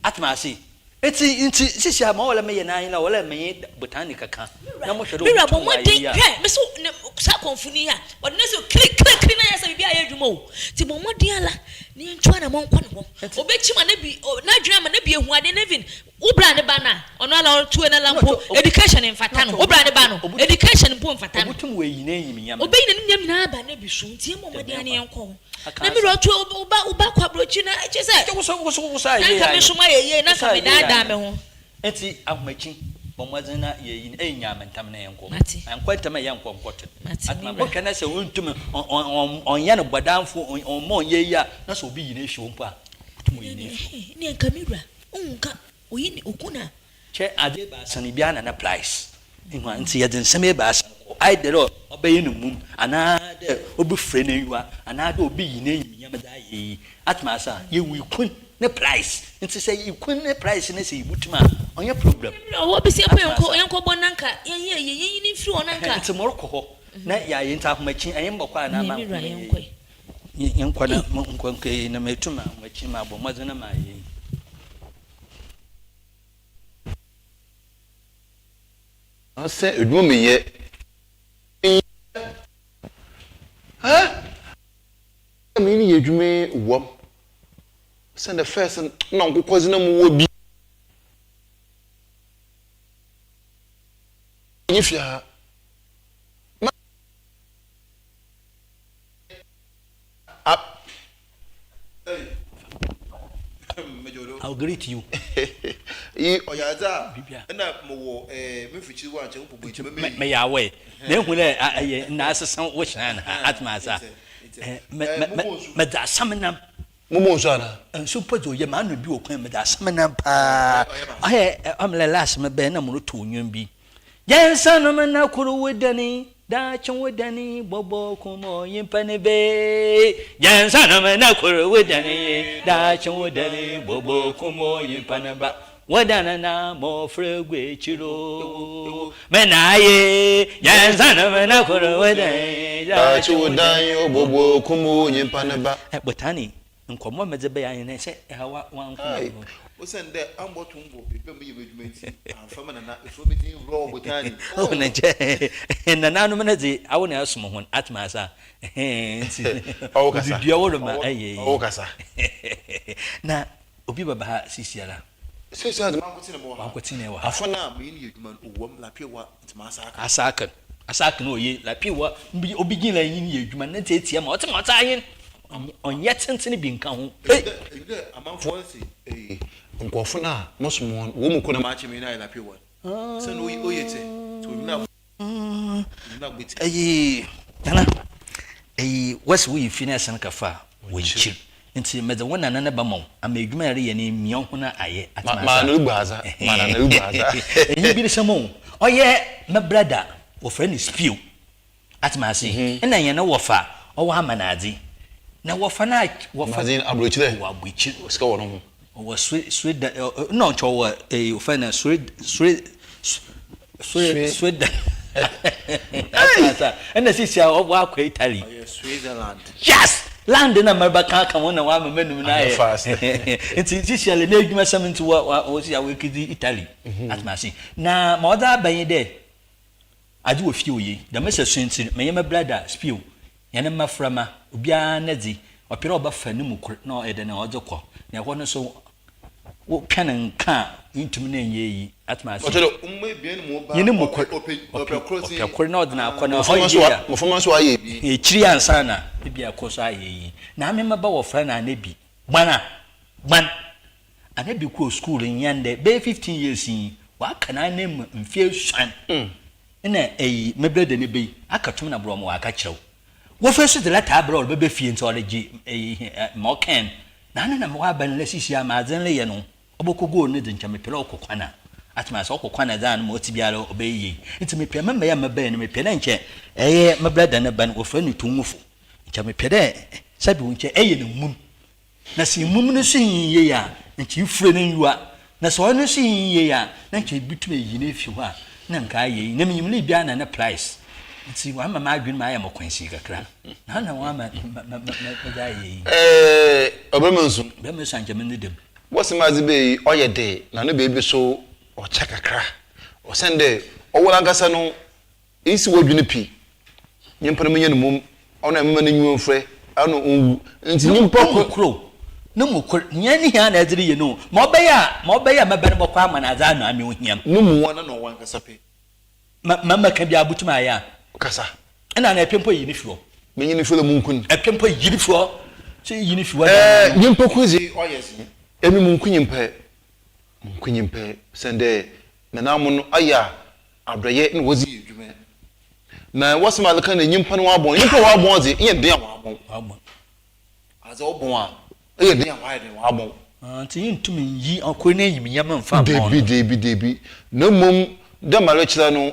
Atse ase. Ntsi, ntsi sesei a ma ɔwɔ dɛ meyɛ no ara nye dɛ ɔwɔ dɛ menye Botani kɛkã na mohwɛ dɛ Me wura, bɔ obotum ɔayɛ mmɔden yie a. hwɛ, me so ne saa kɔmfoni yi a, ɔde no sɛ kiri kiri kiri na ayɛ sɛ biribi ayɛ adwuma o. Nti bɔ mmɔden ara na yɛntu anamɔn nkɔ ne hɔ. Ɔbɛkyim a na bi, n'adwene ama na bi ehu ade na even wo bra ne ba no a, ɔno ara ɔtue no ara mpo, education mfata no. Wo bra ne ba no, education mpo mfata no. Obotum oeyi n'enyimnyam no. Obeyi n'enyimnyam nyinaa aba na bi so. Nti yɛmmɔ mmɔden ara na yɛnkɔ hɔ. Na me wura ɔtue wo ba, wo ba kɔ aburokyi na kyerɛ sɛ, na nka me nso mayɛ yie, na nka medaadaa me ho. Ntsi ahomakye, bɔ mbɔdzen na yɛ iyi no, eyi nyaa me ntam na yɛnkɔ. Mate. Annkɔ ntam a yɛnnkɔ nnkɔto no. Mate, Atse me ma wura. bɔhwɛ na sɛ onntum ɔnnyɛ no bɔdamfo, ɔmma ɔnnyɛ iyi a, na sɛ obi yi no efi hɔ mpo a, otum oyi no efi hɔ. Nna nka me wura, ohu nka oyi ne okun a. Kyɛ adze ebiasa no biara na ne price. Ihu a, ntsi yɛdze nsɛm ebiasa no kɔ, either dɛ ɔbɛyɛ no mmum, anaa dɛ obefura n'enyiwa, anaa dɛ obeyi n'enyimnyam dze ayɛ iyi. Atse me ase a, yehu ikun ne price, ntsi sɛ ikun ne price no sɛ ibotum a, ɔnnyɛ problem. Ɔwɔ bi sɛ Atse yɛnkɔ me ase a. yɛnkɔ bɔ nanka yɛnyɛ yie yɛnyi no mfiri hɔ nanka. Ntsi morokɔ hɔ na yɛayɛ ntsi ahomakye ɛnye mbɔkɔ anaa Nea mankɔ me wura mɛyɛ yɛnkɔ yi. Yɛnkɔ na monkɔ nkɛyɛ yi na metum ahomakye mabɔ mbɔdzen na mayɛ yi. Sɛ edwuma mu yɛ nyɛ eh Me ne yɛ edwuma yi wɔ sɛ the first na nkokɔ dze na mu wɔ bi nye fie ha ma a. I will greet you. Iyi ɔyɛ adze a nna mowɔ me mfikyir hɔ a nkyɛ mobɔbɔ edwuma meyi. Meyɛ aware. Na ehu dɛ ayɛ nna asesa wo hyɛn ha atse me ase a. Medze asɛm nam. Mobɔ nsu anaa? Nsu mpo dze oye, manom bi wɔ kwan mu, medze asɛm nam paa. Ɔyɛ ɔmlɛ last mebɛn na morotow ndwom bi. Yɛnsanom na kor wo dani, daakye wo dani, bɔbɔ kum onyimpa ne be. Yɛnsanom na kor wo dani, daakye wo dani, bɔbɔ kum onyimpa ne ba. Wo dan na mmofra gu ekyir o, me na aye. Yɛnsanom na kor wo dani, daakye wo dan, bɔbɔ kum onyimpa ne ba. Botani, Nkɔmbɔ a medze bɛyɛ nye dɛ sɛ eha w'anko no. Osiandɛ ammbɔto mbɔ beebi a meyɛ m'edwuma ntsi, ammfa me nana efura me dzin Raw Botani. Oh, na nkyɛ nananom no dze awo na ɛsom hɔn atse ase a, ntsi odudua wo rema ayɛ yie. Ɔwo kasa. Na obi bɛba ha sisiara. Sesei dze mankotsee na mowɔ ha. Wankotsee na ewɔ ha. Afã no a menye no yɛ edwuma no, owɔ mu, Lapiewa, ntsi masaaka. Asaaka no, asaaka no oye, Lapiewa, mbi obi gyina nye no yɛ edwuma na tsiatsia ma ɔtse ma ɔtse ahen, ɔnnyɛ tsentsen bi nnka ho. Ei! Ehu dɛ amamfo se ee, nkorɔfo no a mosom hɔn, hɔn mu kor na makye me no ayɛ Lapiewa no, sɛ na oye tse, ntsi onyim na. Eyi Nana, eyi wɔse woyi fi na ɛsen kɛfa a, wɔnkyir. Nti medze wo nana no bɛma wo ama edwuma a ereyɛ no emia wo ho na ayɛ. Atse me ase a? Maana rugu adza, maana na rugu adza. Enyi bi resɛm o. Ɔyɛ me brɛda, wɔfrɛ no Spew. Atse me ase? Nna hɛn wɔfa ɔwɔ Amanadze. Na wɔfa no a wɔfa. Amanadze aborɔkyir ɛ? Ɔwɔ aborɔkyir. Sika wɔ no ho. Ɔwɔ Swe Sweden ɛ nna nkyɛ ɔwɔ ɛyi wɔfrɛ no Swe Swe Swe Sweden asa ɛna sisi a ɔwɔ akɔ Italy. Ɔyɛ Switzerland. Yes! Land na mɛba ka aka ho na wama m'anum no ayɛ. Nti sisi a n'edwuma sɛm nti wɔ wɔ wɔ sisi a wɔakedzi Italy. Atena ase. Na ma ɔdze aba nye dɛ adze wɔ fie oye. Dɛm sɛ ntsi menye me brada Spiw Hɛn mboframba, obiara ne dze, ɔpɛ dɛ ɔbɛfa no mu kor na ɔyɛ dɛn a ɔdze kɔ, na hɔ no so wotweɔn nka a inntum na ennyɛ iyi. Atse me ase? Ɔkyerɛ dɛ hom ebien mu ba Hɛn mu kor, ɔpɛ ɔpɛ kor dze, ɔpɛ kor na ɔdze no akɔ na Mboframba ɔyɛ so yie a, mboframba so ayɛ ebien. Ekyir yi ansaana bi a kor so ayɛ iyi. Na ame maba wɔfrɛ no Anabi. Gban a, gban. Anabi kɔɔ skuul nnyɛ ndɛ, bɛyɛ 15 years nyi, ɔaka n'ananmu mfe esuon. Nna eyi, me brɛda ne bɛ yi, akɛto me na borɔ ma ɔaka kyerɛ wo. Wɔfei so dze lɛta abrɛ wo ɔrebɛba fie ntsi ɔregye eyi ma ɔkɛn no. Na ana na ɔaba no na sisi a ma adze no reyɛ no ɔbɔkɔ goal no dze nkyɛ mepɛ dɛ ɔkɔ kwan a. Atse me ase, ɔkɔ kwan a dze a no ma ɔtse biara ɔbɛyɛ yie. Ntsi mepɛ me mba yi a mebɛn no mepɛ dɛ nkyɛ ɛyɛ me brɛda ne ba no wɔfrɛ no Tungufo. Nkyɛ mepɛ dɛ sɛbe nkyɛ ɛyɛ no mmum. Na sɛ mmum no so nnyi yie a, nkyɛ efura no nyiwa, na sɛ ɔno so nnyi yie a, na nkyɛ ibotum eyi no efi hɔ a, nna nka ayɛ iyi. Na minyim dɛ bi a nna ne price ntsi ɔama m'adwen mu ayɛ me kwansin kakra, na nna ɔama medze ayɛ iyi. Eeh ɔbarima nsu. Barima nsu a nkyɛ menye dɛm. Wɔse ma adze bɛyɛ yi ɔyɛ de na no beebi so ɔkyɛ kakra osiandɛ ɔwo ankasa no Nnsi w'adwene pi. Nyimpa no menya no mum, ɔno a mema n'enyiwa mfurɛ, ɔno onnwu. Ntsi nyimpa kor. No mu kor o, no mu kor, nyia ne hia na edze reyɛ no o, ma ɔbɛyɛ a, ma ɔbɛyɛ a mɛba no bɔkɔ ama no adze ano ame ohia m'. No mu woana na ɔwɔ ankasa pɛ? Ma, ma mɛka biara botum ayɛ a. Kasa. Nna ana epɛ mpo eyi no fi hɔ? Menye no fi hɔ munku no. Epɛ mpo eyi no fi hɔ? Sɛ iyi no fi hɔ dze a. Ɛɛ, nyimpa ku dze ɔyɛ dzen. Emi munnku nyimpa, munnku nyimpa, osiandɛ nananom no ayɛ a Adɔyɛ na wɔdze yɛ edwuma. Na wɔsɛm a adze ka dɛ nyimpa no ɔabɔn, nyimpa a ɔabɔn dze, eyɛ dɛn a ɔabɔn? Adze a ɔbɔn a, eyɛ dɛn a ɔayɛ dɛn ɔabɔn? Ntsi inntum nnyi ɔkor n'enyimnyam mmfa mma ɔno. Dabi, dabi, dabi. Na mbom dɛ ma erekyerɛ no,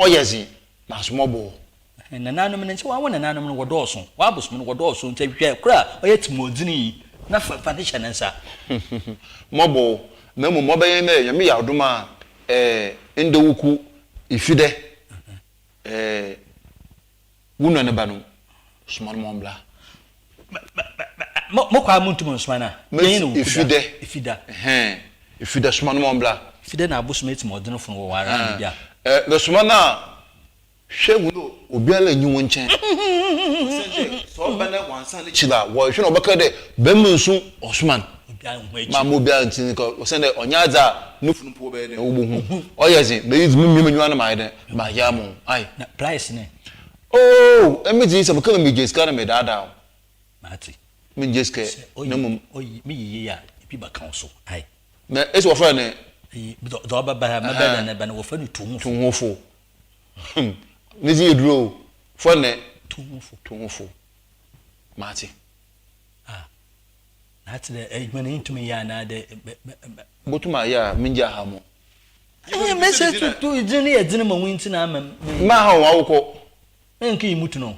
ɔyɛ dzen, naaso mɔbɔ. Nananom no, nkyɛ wɔawo nananom no wɔdɔɔ sõ, wɔabosom no wɔdɔɔ sõ, ntsi hwɛ kor a ɔyɛ tsirmɔdzen yi na fa no hyɛ ne nsa. Mɔbɔ wo, na mbom ɔbɛyɛ dɛ Nyame yɛ adom a, ndɛ wo ku ifi dɛ, wo nua ne ba no, soma no ma ɔmbra. Mokɔ a munntum nnsoma no a, yɛnye no wɔ kuda. Ifi dɛ, ɛhɛn, ifi dɛ soma no ma ɔmbra. Ifi dɛ na abosom etsirmɔdzenfo no wɔwɔ ara ne bi a. Soma no a, Hwɛ hu dɛ obiara nnyi wo nkyɛn. Osiandɛ sɛ ɔba na ɔannsan n'ekyir a, wɔrohwɛ no wɔbɛka dɛ barimba nsu ɔsoma no. Ma ma obiara nntse ne nka osiandɛ ɔnnyɛ adze a no fun mpo wɔbɛyɛ dɛn wobohu. Ɔyɛ dzen, meyi dze memia m'enyiwa na mayɛ dɛn mayɛ ama wo. Ae. Na price no ɛ? Oh, emi dze sɛ mekã dɛ megye sika na medaadaa wo. Matse. Menngye sika Sɛ na mbom. Oyi, meyɛ yie a, bi bɛka wo so. Ae. Na ese wɔfrɛ no. Eyi, dza ɔbɛba ha, mɛbɛda ne ba no, wɔfrɛ no Tuhufo. Tuhufo. Hmm, ne dzin yɛ duro o. Frɛ no dɛn? Tuhufo. Tuhufo. Mate. Ah, na atse dɛ edwuma no inntum nnyɛ anaa dɛ bɛ bɛ bɛ. Botum ayɛ a, mengye aha mo. Ɛnyɛ mese tu dzin no yɛ dzen ma wo ntsi na ama me. Mma ha o, awokɔ. Menke yi mutu no.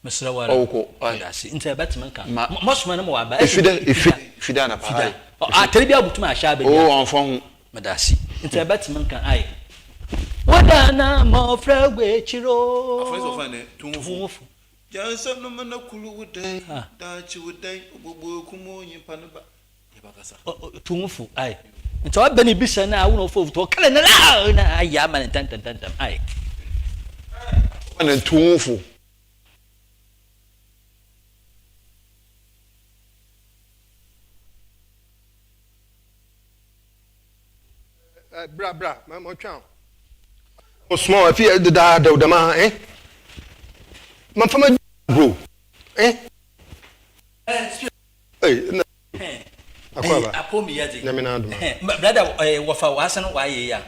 Mesrɛ wo ara. Ɔwokɔ ae. Meda ase. Nti ɛbɛteme nka. Ma. Mɔsoma no ma waba. Efi dɛ, efi dɛ, efi dɛ anapa ae. Atare bi a wobɛtumi ahyɛ aba bi a. Oo, ɔmfa ho. Meda ase. Nti ɛbɛteme nka ae. Woda na mmɔfra gu akyiri oo. Afei nso wɔfrɛ no dɛn? Tuhufo. Tuhufo. Gyansam no ma na kuru wo dɛn, daakye wo dɛn, obobu ekum onyimpa no ba. Tuhufo ae. Nti ɔbɛ ne bisa no a wo na ɔfo ofutu ɔkɛlɛ ne la na ayɛ ama ne ntɛntɛntɛntɛm ae. Wɔfrɛ no Tuhufo. Bra bra ma ma ɔtwa o. Ɔsoma wa fi dedaada o dɛm aha eh. Ma fa ma bro eh. Ei na akɔ aba. Nyame na adom a. Brada wɔfa w'ase no w'ayɛ yi a.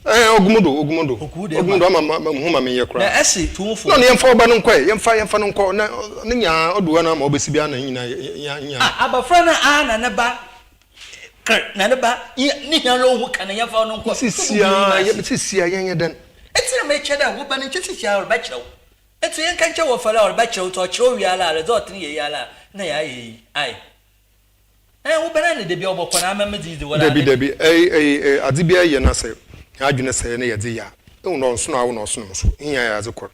Eh ogumu do ogumu do. Ogumu do ama ma hu ma menyɛ koraa. Na ɛsi tuufo. Na yɛmfa ɔba no nkɔ ɛ yɛmfa yɛmfa no nkɔ na ne nyaa ɔdu hɔ na ma ɔbɛsi bi ana nyina nya nya. Ah abɔfra no a na ne ba kr na ne ba ne hia no ohu ka no yɛmfa no nkɔ. Sisia yɛ sisia yɛnyɛ dɛn. Eti na mekyɛ dɛ wo ba no nkyɛ sisia ɔrebɛkyerɛ wo. Eti yɛnka nkyɛ wɔfa no a ɔrebɛkyerɛ wo nti ɔkyerɛ wo wie ara a result no yɛ yi ara a na yɛayɛ yi ae. Ɛɛ wo bɛn na dabi a ɔbɔkɔ na ama me dze dze wɔ Dabi dabi ɛyi ɛyi ɛ adze biara yɛ na sɛ hɛn adwen sɛɛ na yɛdze yɛ a ehu dɛ ɔnnsono awo na ɔsono mo so hɛn nyinaa yɛ adze kor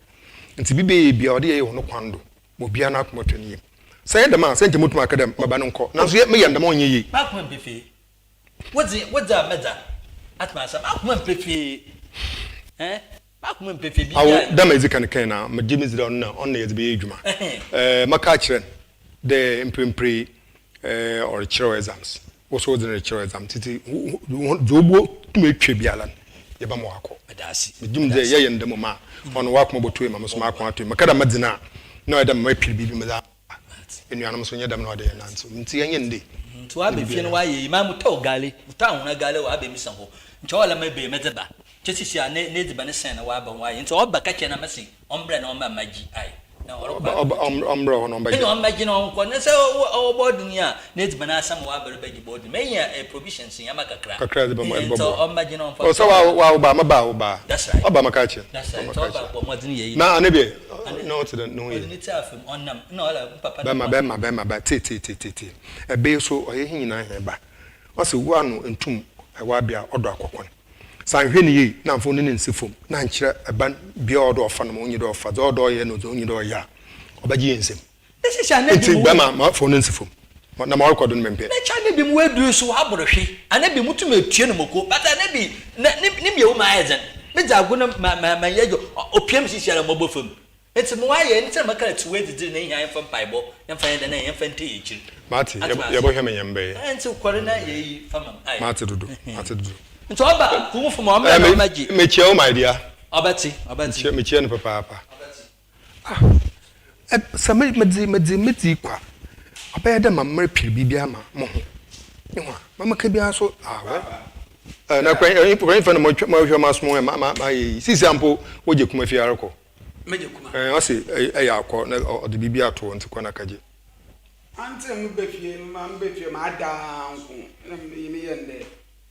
ntsi bi bɛyɛ bia ɔde yɛyɛ hɔn kwan do ma obiara n'akoma tɔ ne yamu sɛ ɔnnyɛ dɛm a sɛ nkyɛ motum aka dɛ maba no nkɔ naaso yɛ meyɛ no dɛm a ɔnnyɛ yie. M'akoma mpɛ fie. Wo dze wo dze a mɛdza atema asa m'akoma mpɛ fie eh. Awo, dɛ ma edzi kan kãe no a, megye medzi dɛ ɔno na ɔno na yɛdze bɛyɛ edwuma. Mɛka akyerɛ no dɛ mprempren yi ɔrekyerɛw exams, wo so wodze no rekyerɛw exams ntsi dza obotum etwa biara no yɛbɛma ɔakɔ. Megye mu dɛ yɛyɛ no dɛm mom a, ɔno w'akoma bɔtue ma mo so m'akoma atue. Mekã dɛ medze no a, nna ɔyɛ dɛ mepir biribi medze ama. Enuanom so nnyɛ dɛm na ɔwɔ dɛ yɛnantsew ntsi yɛnyɛ no dɛ. Ntsi ɔaba fie no ɔayɛ yi, maa motɔɔ gale, motɔɔ anwona gale ɔaba misa hɔ, nkyɛ ɔla mebee medze ba. Nkyɛ sisi a ne n'edziban sɛn na ɔaba ɔayɛ ntsi ɔba ka kyerɛ no a mese ɔmbrɛ na ɔmba magye ae na ɔrokɔ Ɔba a ɔmbrɛ hɔ na ɔmbɛgye. Nna ɔmbɛgye na ɔnkɔ na sɛ ɔwɔ boarding yi a n'edziban asa ma ɔaba rebɛgye boarding menya provisions ndzɛmba kakra Kakra dze bɛma ntsi bɔboa. ɔmbɛgye na ɔmfa Ɔ sɛ wa wa wo ba mɛba a wo ba That's right ɔba mɛka akyerɛ that's right ntsi ɔmɛka ɔba akyerɛ bɔ mbɔdzen yɛ iyi na ane deɛ ane na ɔtse dɛn ne ho ɔdze ye. ne tsir afamu ɔnam nna ɔla me papa no Bɛma bɛma bɛma ba tsie tsie tsie tsie tsie ɛbee so ɔyɛ he nyinaa he ba ɔse wo ano ntum ɛwɔ abea ɔdɔ akɔkɔn. Sɛ annhwɛ no yie na ammfa wo nan ennsi famu na annkyerɛ ban bea a ɔwɔ dɛ ɔfa no ma onnyi dɛ ɔfa, dza ɔwɔ dɛ ɔyɛ na dza onnyi dɛ ɔyɛ a, ɔbɛgye hɛn nsamu. Ntsi bɛma ma fa wo nan si famu na ma ɔrokɔ do no memmpɛ. Na kyɛ ana bi mu edur so wɔabor hwe, ana bi mutum etue no moko, but ana bi na ne ne miewu ma ayɛ dzen, medzi ago no ma ma ma yɛ opia me sisiara mɔbɔ famu. Ntsi mowɔ ayɛ ntsi na mɛka dɛ tse w'edzidzi na ihia yɛmfa mpaebɔ yɛmfa yɛn dɛn na yɛmfa ntɛ yɛn ekyir. Mate, Atse ase? yɛbɔhwɛ me nyɛm bɛyɛ. Ɛɛ ntsi kɔr na yɛ iyi fa ma me ae. Mate dodo, mate dodo. Ntsi ɔba kuw fo ma ɔmbra na ɔmbɛgye. Mekyia wo my dear. Ɔbɛtse, ɔbɛtse. Mekyia no papaapa. Ah, sɛ me medze medze medzi kwa, ɔbɛyɛ dɛ ma merepir biribi ama moho. Ihu a, ma meka biara so, ah well. Eh, na kwan eh, kwan fa na mohwɛ m'asom ma ma ma yɛ yi. Sisi ampo wogye kuma fi ara kɔ. Megye kuma. Eh, ɔse ɛyɛ akɔ na ɔde biribi ato hɔ nti kɔ na kagye. Ante me ba fie no ma me ba fie ma ada nko na me me yɛ ndɛ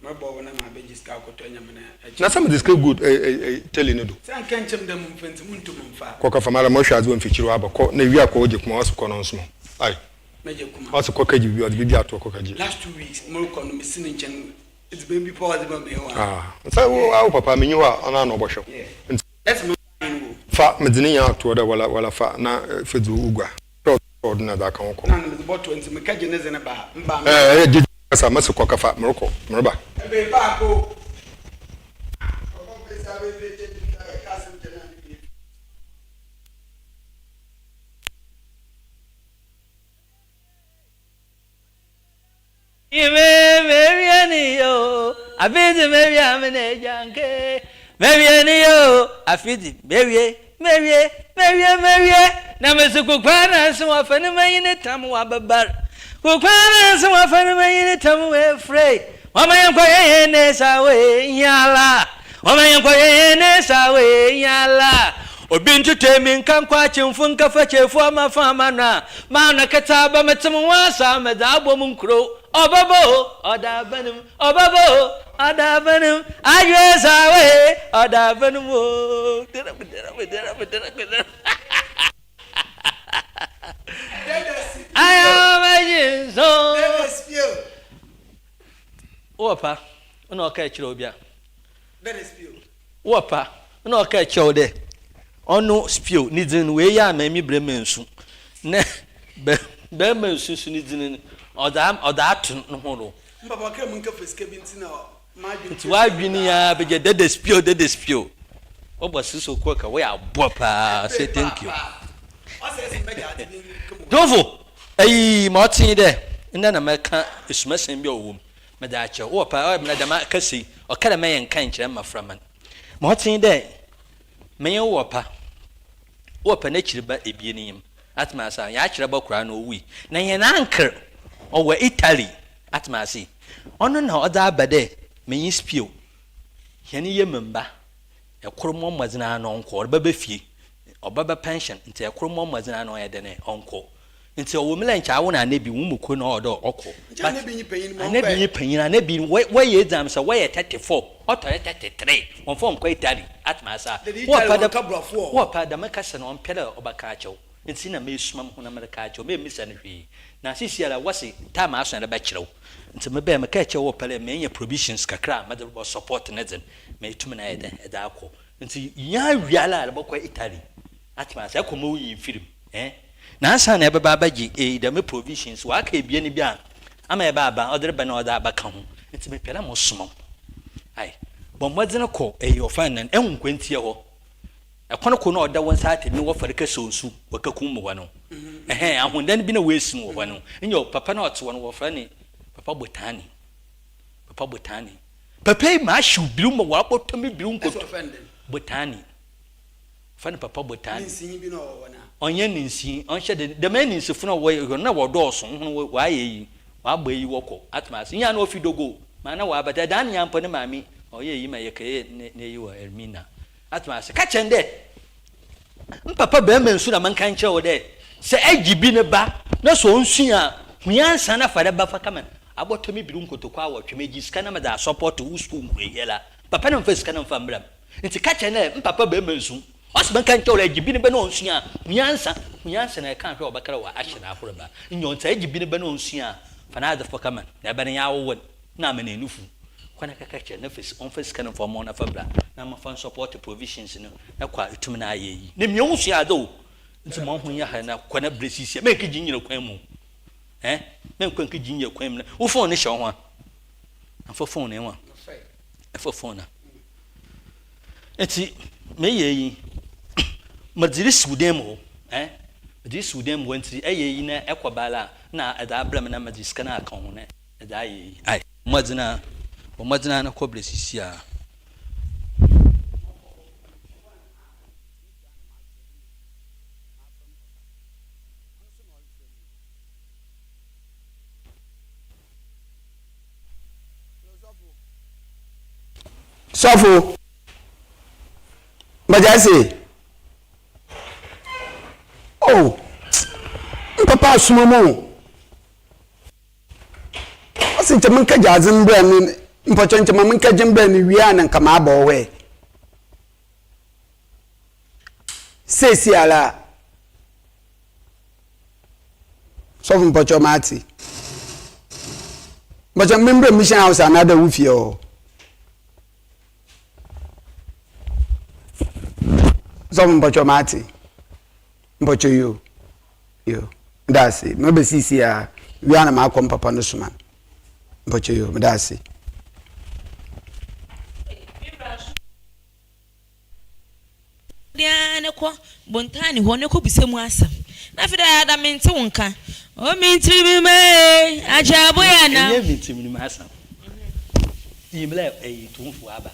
mɛbɔ wo na ma bɛgye sika akɔtɔ nyame na ɛkyɛ. Na sɛ mede sika gu eh, eh, tele no do. Sɛ anka nkyɛm dɛ mo mfa nti mo ntum mfa. Kɔ kɔfa mara mɔhwɛ adze wɔ mfikyiri hɔ aba kɔ na ewia kɔ wogye kuma ɔse kɔ na ɔnsoma wo ai. Mɛgye kuma. Ɔse kɔ kɛgye biribi ɔde biribi ato hɔ kɔ kɛgye. Last 2 weeks morekɔ no mesi ne nkyɛn edziban bi paa ɔdze ma me hɔ a. Ah sɛ wo wo papa menyi hɔ a ɔno ara na ɔbɔhwɛ wo nti. Ɛsɛ me ba hen wo. Fa medze ne nyinaa ato hɔ dɛ wala wala fa na fa dzi wo gua. Hwɛ ɔdo na dze aka ho kɔ. Na na medze bɔtoa ntsi mekɛgye ne dze no ba a mba a. Ɛɛ gye kasa mese kɔ kɛfa merekɔ mereba. Ebɛn paako. Ɔbɔ mpɛsi abɛɛfie kyɛ bi a ɛka asɛm kyɛ no a ne wie. Ime mewie ni yo, afidzi mewie amene egyanke. Mewie ni yo, afidzi mewie, mewie, mewie, mewie. Na mesi kukwa na nso wafa ne manyi ne tam wabebar. Kukwa na nso wafa ne manyi ne tam wefre. Wama yɛn kɔ yɛn yɛn ne sawe nyala. Wama yɛn kɔ yɛn yɛn ne sawe nyala. Obi ntete mi nka nkɔ akyemfo nka fakyefo ama fa ama no a Maano ketsa ba metse mo ho asa medze abɔ mo nkurow Ɔbɛba o, ɔda aban mu, ɔbɛba o, ɔda aban mu Adwoe saa wee, ɔda aban mu o Ayamagye nso Wowɔ pa, wo na ɔka kyerɛ obi a Wɔ pa na ɔkaa kyerɛ wo dɛ ɔno Spio ne dzin no oeyi ama emi Brɛmansu na Brɛmansu so ne dzin no ɔdze ɔdze ato no ho do. Ntsi w'adwen yi ara bɛgye dede Spio dede Spio. Wɔbɔ Siso Kwoka woyɛ aboa paa say thank you. Dwomfo eyi ma ɔtse nye dɛ ndɛ na mɛka esumasɛm bi a ɔwɔ mu. Medze akyɛ wo. Ewɔ paa, ɔyɛ me na dɛm akasa yi, ɔka dɛ mɛyɛ nka nkyerɛ mboframba no. Ma ɔtse nye dɛ, menye wo wɔ pa, wo wɔ pa n'ekyir ba ebien nye m', atse me ase a, hɛn akyerɛba koraa no owui, na hɛn anker ɔwɔ Italy, atse me ase, ɔno na ɔdze aba dɛ menye Spio, hɛn yamu mba, kor mbɔ mbɔdzen ara na ɔnkɔ, ɔrebɛba fie, ɔbɛba pension, ntsi kor mbɔ mbɔdzen ara na ɔnyɛ dɛn, ɔnkɔ. Ntsi ɔwɔ mu dɛ nkyɛ awo na Anabi hɔn mu kor na ɔwɔ dɛ ɔkɔ Nkyɛ but Anabi nye panyin ma Anabi ɔnkɔɛ. nye panyin, Anabi no wɔyɛ exam sɛ wɔyɛ 34, ɔtɔ yɛ 33, wɔmmfa ɔnnkɔ Italy, atse me ase a, Dɛ Italy wɔpɛ dɛ wɔnnka Borɔfo wɔ hɔ. wɔpɛ dɛm kasa no ɔmmpɛ dɛ ɔbɛka akyerɛ wo, ntsi nna mesuma moho na mereka akyerɛ wo, memmbisa no hwee, na seseiara wɔse time aso a yɛrebɛkyerɛ wo, ntsi mebɛɛ mekãa kyerɛɛ wo wɔpɛ dɛ menya provisions kakra a medze bɔ support ne dze no, meetum na ayɛ dɛn edze akɔ, ntsi nyaa wie ara a erobɔkɔ Italy, atse me ase, ekɔ ma woyi mfir mu. Eh, na ansaana ebɛba abɛgye eh dɛm provisions, ɔaka ebien bi a ama ebɛ aba, ɔdze reba na ɔdze abɛka ho, ntsi mepɛ dɛ mosoma wo. Ae, bɔ mbɔdzen kɔ eh ɔfa nnan, ehu nkwantia hɔ, kwan kor na ɔda wo nsa atar mu wɔfa do kɛsɔw nsu wɔ kakum mu hɔ no, ɛhɛn, ahondan bi na woesi no wɔ hɔ no, nyew, papa no a ɔtse hɔ no wɔfrɛ no Papa Botaani, Papa Botaani. Papa yi mahyew biriw ma ɔabɔtɔ me biriw nkoto, Botaani. Wɔfrɛ no papa botan. Ninsinyi bi na ɔwɔ hɔ no a. Ɔnnyɛ ninsinyi, ɔnnhyɛ da, dɛm aninsifo no a wɔyɛ hɔ no na wɔdɔɔ so, hɔn wɔayɛ iyi, wɔabɔ iyi wɔkɔ, atse me ase, nyia na ofi Dogo, ma na ɔaba, dɛ dan nyia mpo ne maame. Ɔyɛɛ iyi ma yɛkɛyɛɛ n'eyi wɔ Elmina. Atse me ase? Ka kyerɛ no dɛ, M papa barima nsu na menka nkyerɛ wo dɛ, sɛ egye bi ne ba na sɛ onnsu a, hu nyansa na fa ne ba fa kama no. Abɔtɔ me biru nkotoku awɔtwe, megye sika na medze asɔpɔto wo skuul nkurohiala. Papa no mmfa sika no mmfa mbrɛ me. Ntsi ka kyerɛ no dɛ, M papa barima nsu, ɔse menka nkyerɛ wo dɛ, egye bi ne ba na onnsu a, hu nyansa, hu nyansa na eka ahwɛ a ɔbɛkra wo ahyɛ no ahorba. Nyew, ntsi egye bi ne ba na onnsu a, fa n'adze fa kama no, na ebɛn nye awowo no na ama no enufu. Kɔ na kɛka kyerɛ no na fa ɔmfa sika no mfa mma wo na fa bra na ma fa nsɔpɔɔte provisions no na kɔ a etum na ayɛ iyi. Na mia wo sua adze o, ntsi ma woho nyɛ har na kɔ na brɛ sisia, mennkegye nnyina kwan mu o, eh, mennkɔ nnkegye nnyina kwan mu na wo phone no hyɛ wo ho a, mfa phone no ewa, fa phone na. Ntsi meyɛ iyi, medze resi wo dan mu hɔ, eh, medze resi wo dan mu hɔ ntsi eyɛ iyi na ekɔ ba ara a nna edze abrɛ me na medze sika no aka ho na edze ayɛ iyi, ae. Bɔ mmɔdzen ara, bɔ mmɔdzen ara na kɔ brɛ sisi ara. Sɔfo, mbagya se, oh, mpapa asoma mu o. Ɔse nkyɛ menkɛgye adze mbrɛ no, mpɔkyɛ nkyɛ ma menkɛgye mbrɛ no wie a na nka maaba wo hɔ ɛ. Seisiara a, sɔfo mpɔkyɛ matse. Mpɔkyɛ membrɛ mission house anaadɛ wo fie hɔ? Sɔfo mpɔkyɛ matse. Mpɔkyɛ yo. Yo, meda ase. Mɛba seesei ara. Wie a na makɔ me papa no soma no. Mpɔkyɛ yo, meda ase. Deɛ ne kɔ Bontani hɔ ne kɔ bisa mu asɛm. Na afei deɛ ada mente wo nka. O me ntiri mi ee, agye aboya na. Ɛnyɛ me ntiri mi asɛm. Nyimlɛ ɛyi tumfo aba.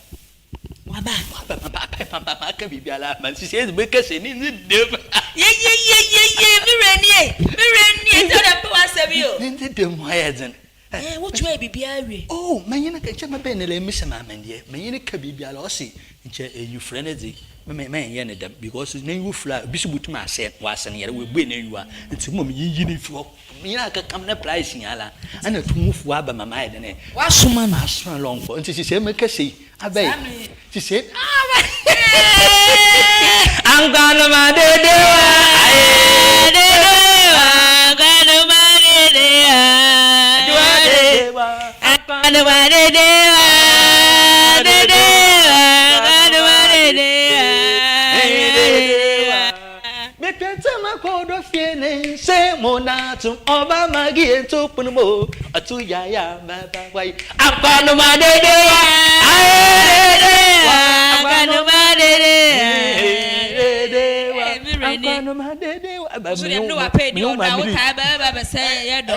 Waba. Waba papa apa papa maka biribiara ama nti sɛ ɛdze bɛka sɛ ne ndze dɛm. Yeyeyeyeye me werɛ nie me werɛ nie nti ɔdɛ mpɛ w'asɛm yi o. Ne ndze dɛm mu ayɛ dzen. Ɛɛ wotumi ayɛ biribiara awie. Oh menye no ka nkyɛ mebɛn no la misa me amandeɛ menye no ka biribiara ɔse nkyɛ enyifura no dze me mɛnyɛ no dɛm because n'enyiwa fura a bi so botum asɛɛ no ɔasen yar oebue n'enyiwa ntsi mbom yiyi no fi hɔ. Nyina akekam ne price nyala ɛna tumufo aba ma mayɛ dɛn Wasoma no. Masoma lɔnkɔ nti sisei meka sei abɛyi sisei Ankwanoma dedewa aye dedewa ankwanoma dedewa dedewa ankwanoma dedewa dedewa ankwanoma dedewa dedewa. Mepɛ makɔ ɔdɔ fie ne nse mo na tum ɔba magi nto pono mo ɔto yaya mɛba wayi akwanoma dede wa aye dede wa akwanoma dede dede wa akwanoma dede wa ɛbɛ mi wo mi wo ma mi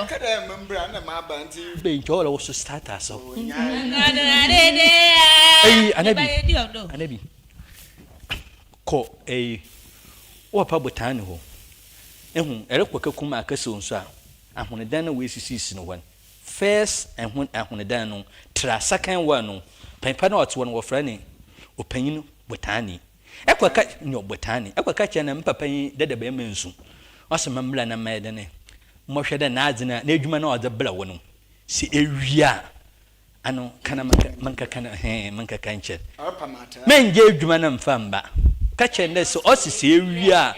Ɛka dɛ mbra na maba ntsi. Bɛ nkyɛ ɔlɛ woso starter so. Eyi anabi anabi. Kɔ eyi, wo papa botan no hɔ. Ehu, ɛrekɔ kakum akɛsew nso a, ahonedan na woesisisi no hɔ no, first ɛho ahonedan no, tra second one no, panyimpa no a ɔtse hɔ no wɔfrɛ no ɔpanyin botanni. Ɛkɔ ka, nyɛ ɔbotanni, ɛkɔ ka kyerɛ no me papa yi dada bɛrima nsu, ɔse memmra na mɛyɛ dɛn, mmɔhwɛ dɛ n'adze no a, n'edwuma no a ɔdze brɛ wo no, sɛ ewie a, Ano ka na menkɛka no hɛn menkɛka nkyerɛ no. Menngye edwuma no mmfa mmba. Ka kyerɛ no dɛ sɛ ɔse sɛ ewie a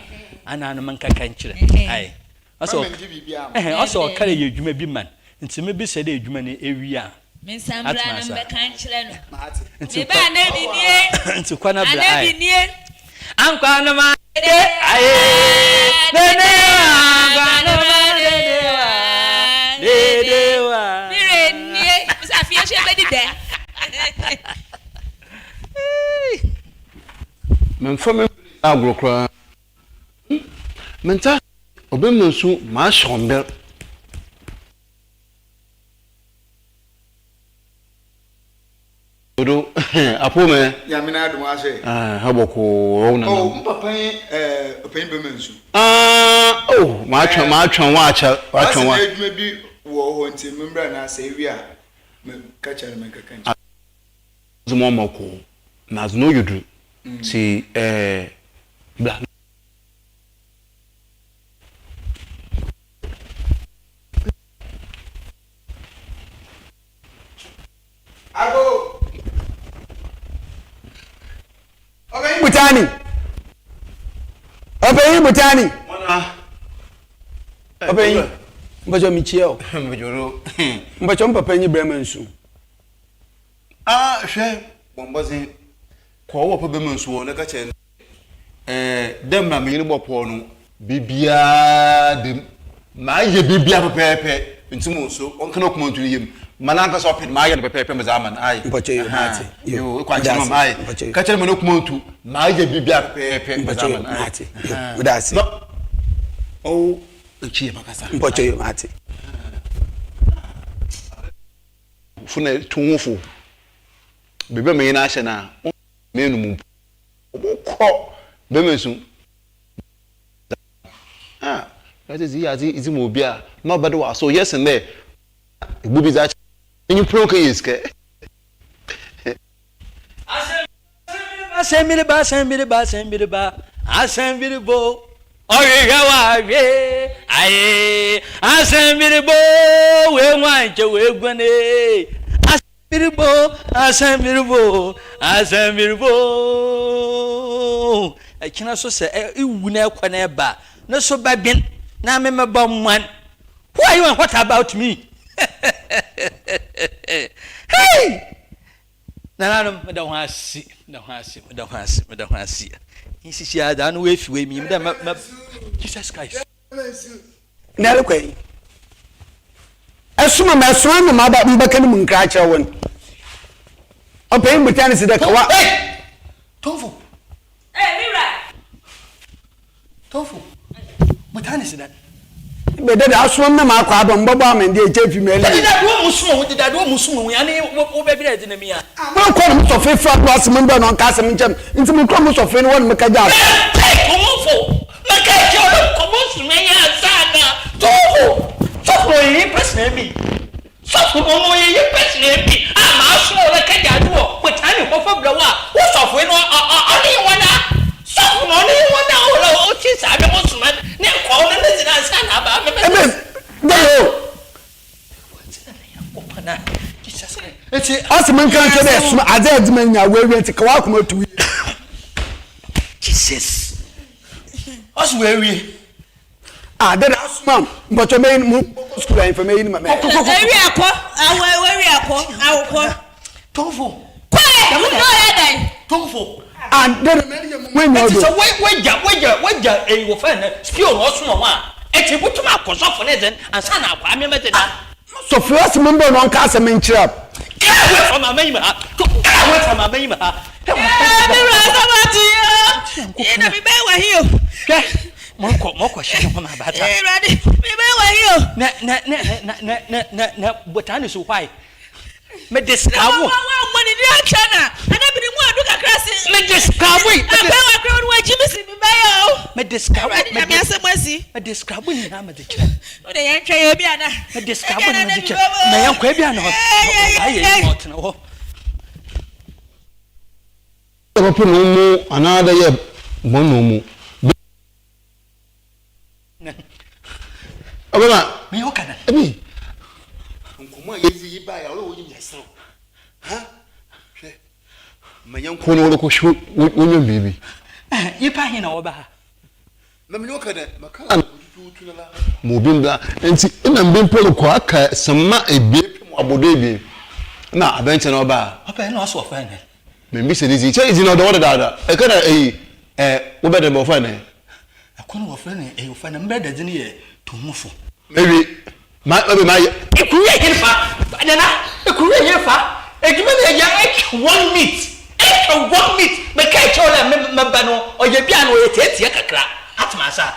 ana ano menkɛka nkyerɛ no. Ae. Ɔse ɛhɛn ɔse ɔkar yɛ edwuma bi ma no ntsi mebisa dɛ edwuma no ewie a. Mensan mbra Atena na ase a. mbɛka nkyerɛ no. Ntsi Meba kɔ a na bi nie. ntsi kɔ na Ana bra bi ae. nie. Ankwa no ma de aye dede wa ankwa no ma dede wa dede wa. Mire nie. Sɛ afei nso yɛbɛdi dɛ. Memfa me agorɔ koraa. Mente ase ɔbɛma nsu mahyɛ ɔmber. Dodo apo mɛ. Nyame n'adom asɛ. Ah ha bɔkɔɔ ɔwo nana. Oh mpapa nye eh ɔpanyin bɛma nsu. Ah oh matwɛn matwɛn wo akyɛ matwɛn wo. Ɔse n'adwuma bi wɔ hɔ nti membra na sɛ ewie a me ka kyerɛ no menkɛka nkyerɛ. Dze mo ama kɔ na adze no ɔyɛ dur ntsi eh bra. Ago! Ɔpanyin Butani! Ɔpanyin Butani! Ɔpanyin, mpɔkyɛ mekyia o. Mpɔkyɛ mpapa nyi brɛma nsu. Ah, hwɛ, bɔ mbɔdzen kɔ wo papa bɛma nsu hɔ na ka kyerɛ no dɛ, eh, dɛ mbrɛ menye no bɔpɔw no, biribiara da mu. Mayɛ biribiara pɛpɛɛpɛ, ntsi mo so ɔnka n'akoma nto ne yamu. Ma nankasa ɔpɛ no, mayɛ no pɛpɛɛpɛ medze ama no, ae. Mpɔkyɛ yo, Ahaa, mate, yo, yo, ekɔ meda akyerɛ ma ase, me, ae. mpɔkyɛ yo. Ka kyerɛ no ma n'akoma ntu, mayɛ biribiara pɛpɛɛpɛ medze Mpɔkyɛ ama yo, no, ae. mate, yo, Ahaa, meda ase. na ɔwo ekyir yɛbɛkasa, Mpɔkyɛ ae. yo, mate. Fo na tu ho fo. Baabi a menye no ahyɛ no a, ɔmmɛn mu mpo. Ɔbɔkɔ bɛrima su. Ah, wiadze dze eyɛ adze edze ma obi a, na ɔbɛda wo ase. Oye sen dɛ ebo bi dze akyɛ. Nyimpa no kɛyɛ sika. Asɛm ba, asɛm ba, asɛm ba, asɛm bo, ɔhwehwɛ wahwe, aye, asɛm bo, wei nkyɛ wei guane, asɛm bo, asɛm bo, asɛm bo. Ɛkyena so sɛ ewu na ɛkɔ na ɛba, ne so bɛben na memɛbɔ mman. Who are you and what about me? Hey! Nananom, meda ho ase, meda ho ase, meda ho ase, meda ho ase. Nsisi a dza no woefi wei minyim dɛ mɛ mɛ Jesus Christ. Na ɛrekɔ yi, ɛsoma ma ɛsoma na maba mbɛka no mu nkra akyerɛ wɔn. Ɔpanyin buta ne si dɛ kawa. Hey! Tomfo! Hey, me wura! Tofo, botaa ne sedan. Bɛdɛ de asoma me na makɔ aba mbɔbɔ amende ɛkyɛ fi mɛli. Deda do ɔmo suma wo deda do ɔmo suma wo ane wo bɛ brɛ dze na mi a. Mo kɔ no mo sɔfe fra do ase mo mbɛ na ɔnka asɛm nkyɛm nti mo kura mo sɔfe no hɔ na mo ka gya ase. Mɛpɛ tomofo mɛka kyerɛ wo dɛ kɔmɔ suma yi ansa na tofo sɔfo no ɔyɛ nyimpa sena bi. Sɔfo no ɔno ɔyɛ nyimpa tsenaa bi a maasoma wo dɛ kɛgye adze wɔ botan ne hɔ fa brɛ wo a, wo sɔfoe no ɔno nye woana? Sɔfo no ɔno nye woana a ɔwɔ dɛ ɔtse saa dɛ mosoma ne nkɔw no ne dze no ansaana aba a mebɛsɛ Ebɛn dɛ o. Nyankopɔn a Jesus Christ ntsi. Ɔse menka nkyerɛ dɛ soma adze a edze ma nya woewie ntsi ka w'akoma to wo yamu. Jesus ɔse oewie. Ah dada asoma mpɔtɔ mɛyi mu bɔkɔ sukuu ayinfa mɛyi ni ma mɛ. Ewi akɔ awɔ ewi akɔ awokɔ. Tomfo. Kɔɛ wúlò yɛ dɛ. Tomfo. Ah dada mɛ yɛ mu enyo do. Eti sɛ wagya wagya wagya eyi wɔ fɛn no spio na ɔsoma wɔn a eti butum akɔ sɔfo ne dzen ansa na akɔ amema dze da. Sɔfo ɔsi mo mbɔ na ɔnka asɛm nkyerɛ. Get away from my manyim ha get away from my manyim ha. Ɛɛ mi wura sɔfo ati yɛ o na mi bɛ wɔ hi o. Hwɛ. Mɔkɔ mɔkɔ hyɛ ne ho ma abata. Awurade mi bɛ wɔ yi o. Na na na na na na na na botaa ne so why? Me de sika wo. Na wɔn wɔn ne di akyɛ na ɛna bi ne mu adu kakra si. Me de sika wo. Abɛ wa kura wɔn akyi mi si mi bɛ yɛ o. Me de sika wo. Awurade nyame asɛm asi. Me de sika wo nyinaa me de kyerɛ. O de yɛn twɛ yɛ bi ana. Me de sika wo nyinaa me de kyerɛ. Na yɛn kɔ ebi ana hɔ. Ayɛ yi ma ɔtena hɔ. Yɛ papa na omu anaadɛ yɛ bɔn na omu. Ɔbɛma ebi nkɔmmɔ a yɛdzi yi baeɛ a ɔyɛ wonyim yɛserew ha hwɛ ma nyɛnko no wɔrekɔhwɛ wonwom biribi. Nyimpa ahe na wɔba ha? Na menye wo ka dɛ maka no tutuutu no la ma obi mbra ntsi nna mber mpo rokɔ aka sema ebien pɛ mu abɔdo ebien na aberantsɛ no ɔbaa. Ɔbɛn na ɔse wɔfrɛ no dɛn? Membisa ne dzin kyɛ dzin no ɔda hɔ dedaada ɛka dɛ eyi ɛ wo bɛ dɛ bɛ wɔfrɛ no dɛn? Ɛkɔ no wɔfrɛ no eyi wɔfrɛ no mbrɛ dɛ dzin yɛ Tohufo. Mewie ma ebe mayɛ. Ekuwie henfa nana ekuwie henfa edwuma na yɛ etwa one meat etwa one meat meka ekyerɛ wo dɛ me mɛba no ɔyɛ bi a na ɔyɛ tietia kakra atem asa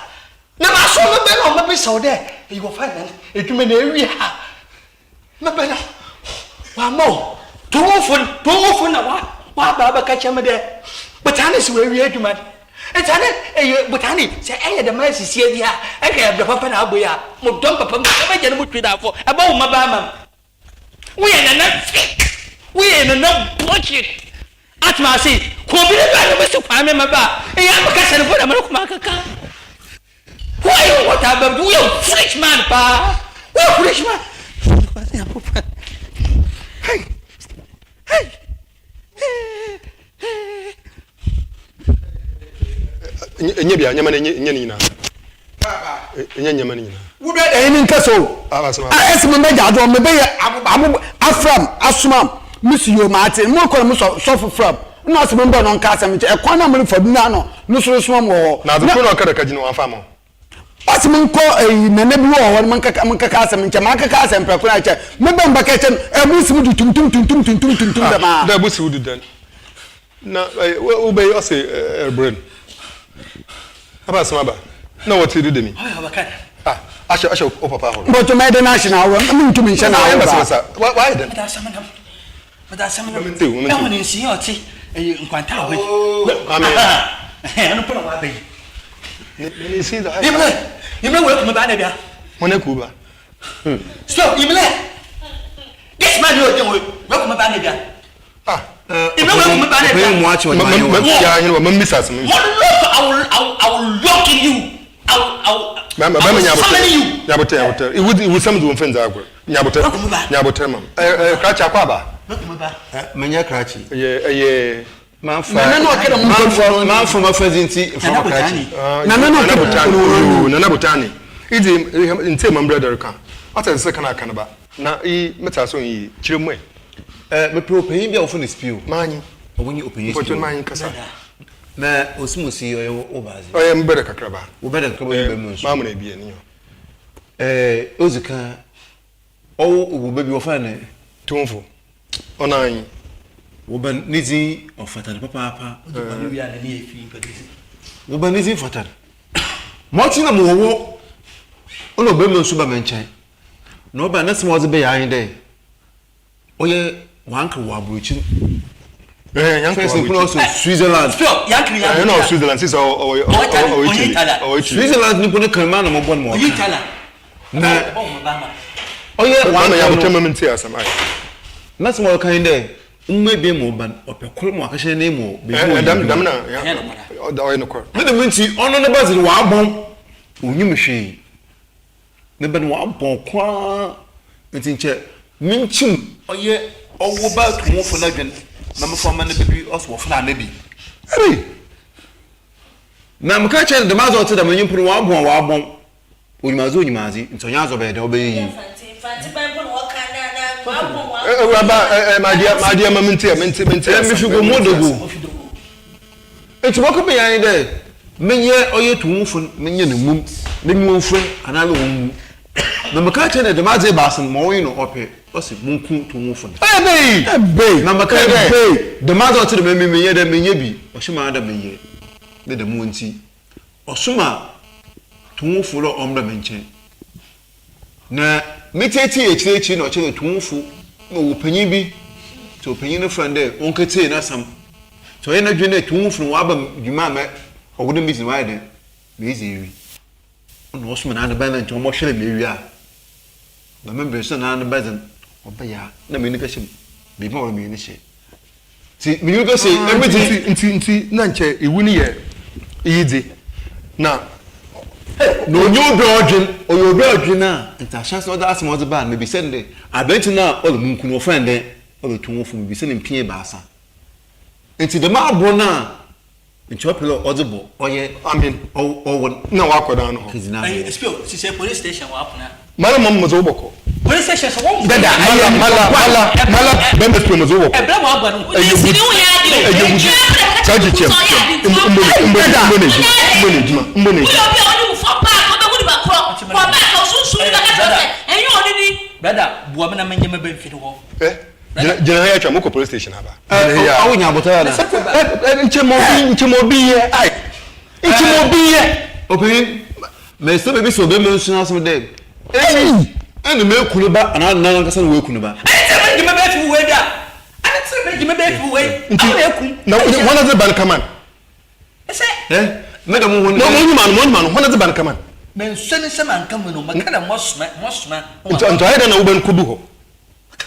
na maso mɛba na ɔmɛbisa wo dɛ eyi wɔfrɛ no dɛn edwuma na ewie a Mebɛ no, ɔama o, Toofo no, Toofo na wa, waba abɛka kyerɛ me dɛ, botaa no si oewie edwuma no. Ntsi ana eye, botaa no, sɛ ɛyɛ dɛm asisie yi a, ehwɛ ɛbrɛ papa na abɔ yi a, mo dɔm papa mu, sɛ m'egya no mo twi dafo, ɛbɔ wo maba ama me. Woyɛ nana fake. Woyɛ nana bullshit. Atema ase, kɔ obi ne ba no bɛsi kwan me ma ba. Ɛyɛ ama kasa no bɔda mene koma kaka. Who are you what about woyɛ foolish man paa. Woyɛ foolish man. Hey. Hey. Ɛnyɛ bia nyɛma no ɛnyɛ ne nyinaa. Ɛnyɛ nyɛma no nyinaa. Wobɛ ɛyi ni nkɛsɛ o. A ɛsɛ mi bɛ gya adɔ mi bɛ yɛ abo afram asomam mi si yo maa te mo kɔ mi sɔ sɔfo fram na ɔsɛ mi bɛ no nka asɛm nkyɛn ɛkwan na mi fa du na no no soro soma mu wɔ hɔ. Na adze koro na ɔka dɛ ka gyina wɔn afa mo. Ɔsɛ mi nkɔ ɛyi nana bi wɔ hɔ no mi nkaka mi nkaka asɛm nkyɛn maa nkaka asɛm pɛ koro akyɛ mi bɛ mbɛka kyɛ no ɛmu si mi du tuntum tuntum tuntum tuntum dɛm aa. Dɛ ɛbu si wo du dɛn na wo bɛ yi ɔsɛ ɛbrɛ no aba asɛm aba na wɔte du dɛm yi ah ahyɛ ahyɛ wo papa ahorow. Mbɔtɔ mɛ de n'ahyɛ n'ahorow mi ntumi nhyɛ n'ahorow baa. Wayɛ dɛn. Meda asɛm no ɛho ne nsi ɔte ɛyɛ nkwanta a wɔyi. Ɛno pɔ na waba yi. Yimlɛ yimlɛ wɔ ekuma ba na bia. Wɔn eku ba. Stop yimlɛ. This man yɛ ɔdi wɔ ekuma ba na bia. Yimlɛ wɔ ekuma ba na bia. Mo lock I will I will I will lock you. I will I will I will summon you. Nyabotɛ nyabotɛ iwu iwu sɛm dze wɔn fɛn dze agorɔ. Nyabotɛ nyabotɛ mam ɛɛ krakye akɔ aba. Menyɛ krakye. Ɛyɛ ɛyɛ. Manfa manfa manfa mafa dzi nti nfa ma krakye. Nana na botani ooo nana botani idzi ntse mam brɛ dɛr ka ɔtɛ nsɛ kan aka no ba na iyi metse ase onnyi kyerɛ mu ɛ. Ɛɛ mepɛ ɔpanyin bi a wɔfrɛ no Spio. Manyi. Ɔwɔ nye ɔpanyin Spio. Mpɔkyɛ manyi kasa. Na osimosi ɔyɛ wo baadze. Ɔyɛ mbrɛ kakraba. Wo bɛdɛ kakraba ɔyɛ bɛmu nso. Maamu na ebien nyo. Ɛɛ odzi kan, ɔwo wo ba bi wɔfrɛ no. Tumfo, ɔno ara nye. Wo ba ne dzin ɔfata no papaapa. Ɔdze bɔn wie a n'ani yɛ fi nyimpa bi dze. Wo ba ne dzin fata no. Ma ɔtse na mowɔ hɔ nna ɔbarimba so ba me nkyɛn, na ɔbae n'asɛm a ɔdze bae ara nye dɛ. Ɔyɛ wanker wɔ aburokyir. Eh, yanker wɔ aburokyir. Switzerland. Eh, na Switzerland sisa ɔwɔ ɔwɔ Italy. Ɔwɔ Italy. Switzerland nipo ne kan maa na mo bɔ no ma ɔka. Na ɔyɛ wanker no. Yabotɛ ma mi nti asɛm ayi. Na sɛ wɔka yi dɛ mma ebien ma ɔba no ɔpɛ kor ma ɔakɛhyɛ ne mu wɔ beebi wɔ Dɛm dɛm na ɔyɛ nokwar. Ne dɛm ntsi ɔno ne ba dze ɔabɔn onyim hwee. Ne ba no ɔabɔn koraa ntsi nkyɛ minkyim. Ɔyɛ ɔwo ba tumfo n'adwen na mefa ma no bi ɔse wɔfrɛ Anabi. Ei! Na mekãa kyerɛɛ no dɛm adze a ɔtse dɛm no nyimpa no ɔabɔn a ɔabɔn, onyim adze onyim adze ntsi ɔnnyɛ adze a ɔbɛyɛ dɛn ɔbɛyɛ yie. Ewuraba ɛ ɛ madeɛ madeɛ ma mente mente mente Ɛ asɛm mifi mente Gomodogo. asɛm. Ntsi ma ɔkɛbɛyɛ ara nye dɛ menyɛ ɔyɛ tumfo no menyɛ no mmum, n'enyiwa mfura anaadɛ onnwu. Na mekãa kyerɛɛ no dɛ dɛm adze ebiasa no ma ɔnye no ɔpɛ, ɔse monku tumfo no. Ebei! Na mekãa dɛ Ebei! dɛm adze a ɔtse dɛm emi mennyɛ dɛ mennyɛ bi, ɔhyɛ me ara dɛ menyɛ. Ne dɛm ntsi ɔsoma tumfo dɛ ɔmbra me nkyɛn. Na metseetsee ekyir ekyir na ɔkyerɛ dɛ tumfo na ɔwɔ panyin bi, ntsi ɔpanyin no frɛ no dɛ onketsie n'asɛm. Ntsi ɔyɛ n'adwen dɛ tumfo no ɔaba dwuma a mɛ ɔwɔ dɛ midzi no ɔayɛ dɛn, medzi ewie. Nna ɔsoma n'adebɛn dɛ nkyɛ ɔmbɔhwɛ dɛ mewie a. Dɛm mber so na n'adebɛn dze ɔbɛyɛ a nna m'enyi kɛhyɛ mu, beebi a ɔwɔ dɛ m'enyi hyɛ. Nti menye wo kɛse emi dze. Nti nti nti na nkyɛ iwu no yɛ iyi dze na. Na ɔnnyɛ obi a ɔdwen, ɔyɛ obi a ɔdwen a, ntsi ahyɛse no ɔdze asɛm a ɔdze baa no mibisa no dɛ, aberantsɛ no a ɔdze mo nku no wɔfrɛ no dɛn? Ɔdze too hɔ mibisa no mpɛn ebiasa. Ntsi dɛm abor no a Nkyɛ ɔpɛ dɛ ɔdze bɔ ɔyɛ Amen. ɔwɔ no. Na ɔakɔ dan no hɔ. Kedzi n'ano. Ɛyɛ spill sisɛ police station wɔ apona. Mala mom medze wo bɔkɔ. Police station sɛ wɔn. Dada mala mala mala mala bɛmɛ spill medze wo bɔkɔ. Ɛbrɛ wɔn aba no. Ɛyɛ wudi ɛyɛ wudi krakye kyɛm kyɛm mbɔ mbɔ mbɔ mbɔ n'edwuma mbɔ n'edwuma mbɔ n'edwuma. Brother boa me na menyɛ mɛba mfiri hɔ. Ɛ gyina gyina ha yɛ atwa mokɔ police station aba. Awo nya abotare ana. Nkyɛ ma obi nkyɛ ma obi yɛ ai nkyɛ ma obi yɛ. Ɔpanyin mɛsɛ baabi sɛ ɔbɛma nsu asɛm dɛ ɛyi ɛna mɛku ne ba anaa nana ankasa na wɔaku ne ba. Ɛne sɛ mɛgye mɛbɛ afi wei da ɛne sɛ mɛgye mɛbɛ afi wei nti na wɔn adze ba no kama no. Ɛsɛ. Ɛ mɛda mo ho. Na wɔn nyima no wɔn nyima no wɔn adze ba no kama no. Mɛnsɔ ne nsɛm anka mu no mɛka na mɔsoma mɔsoma. Nti nti ayɛ dɛ na wobɛn kodu hɔ.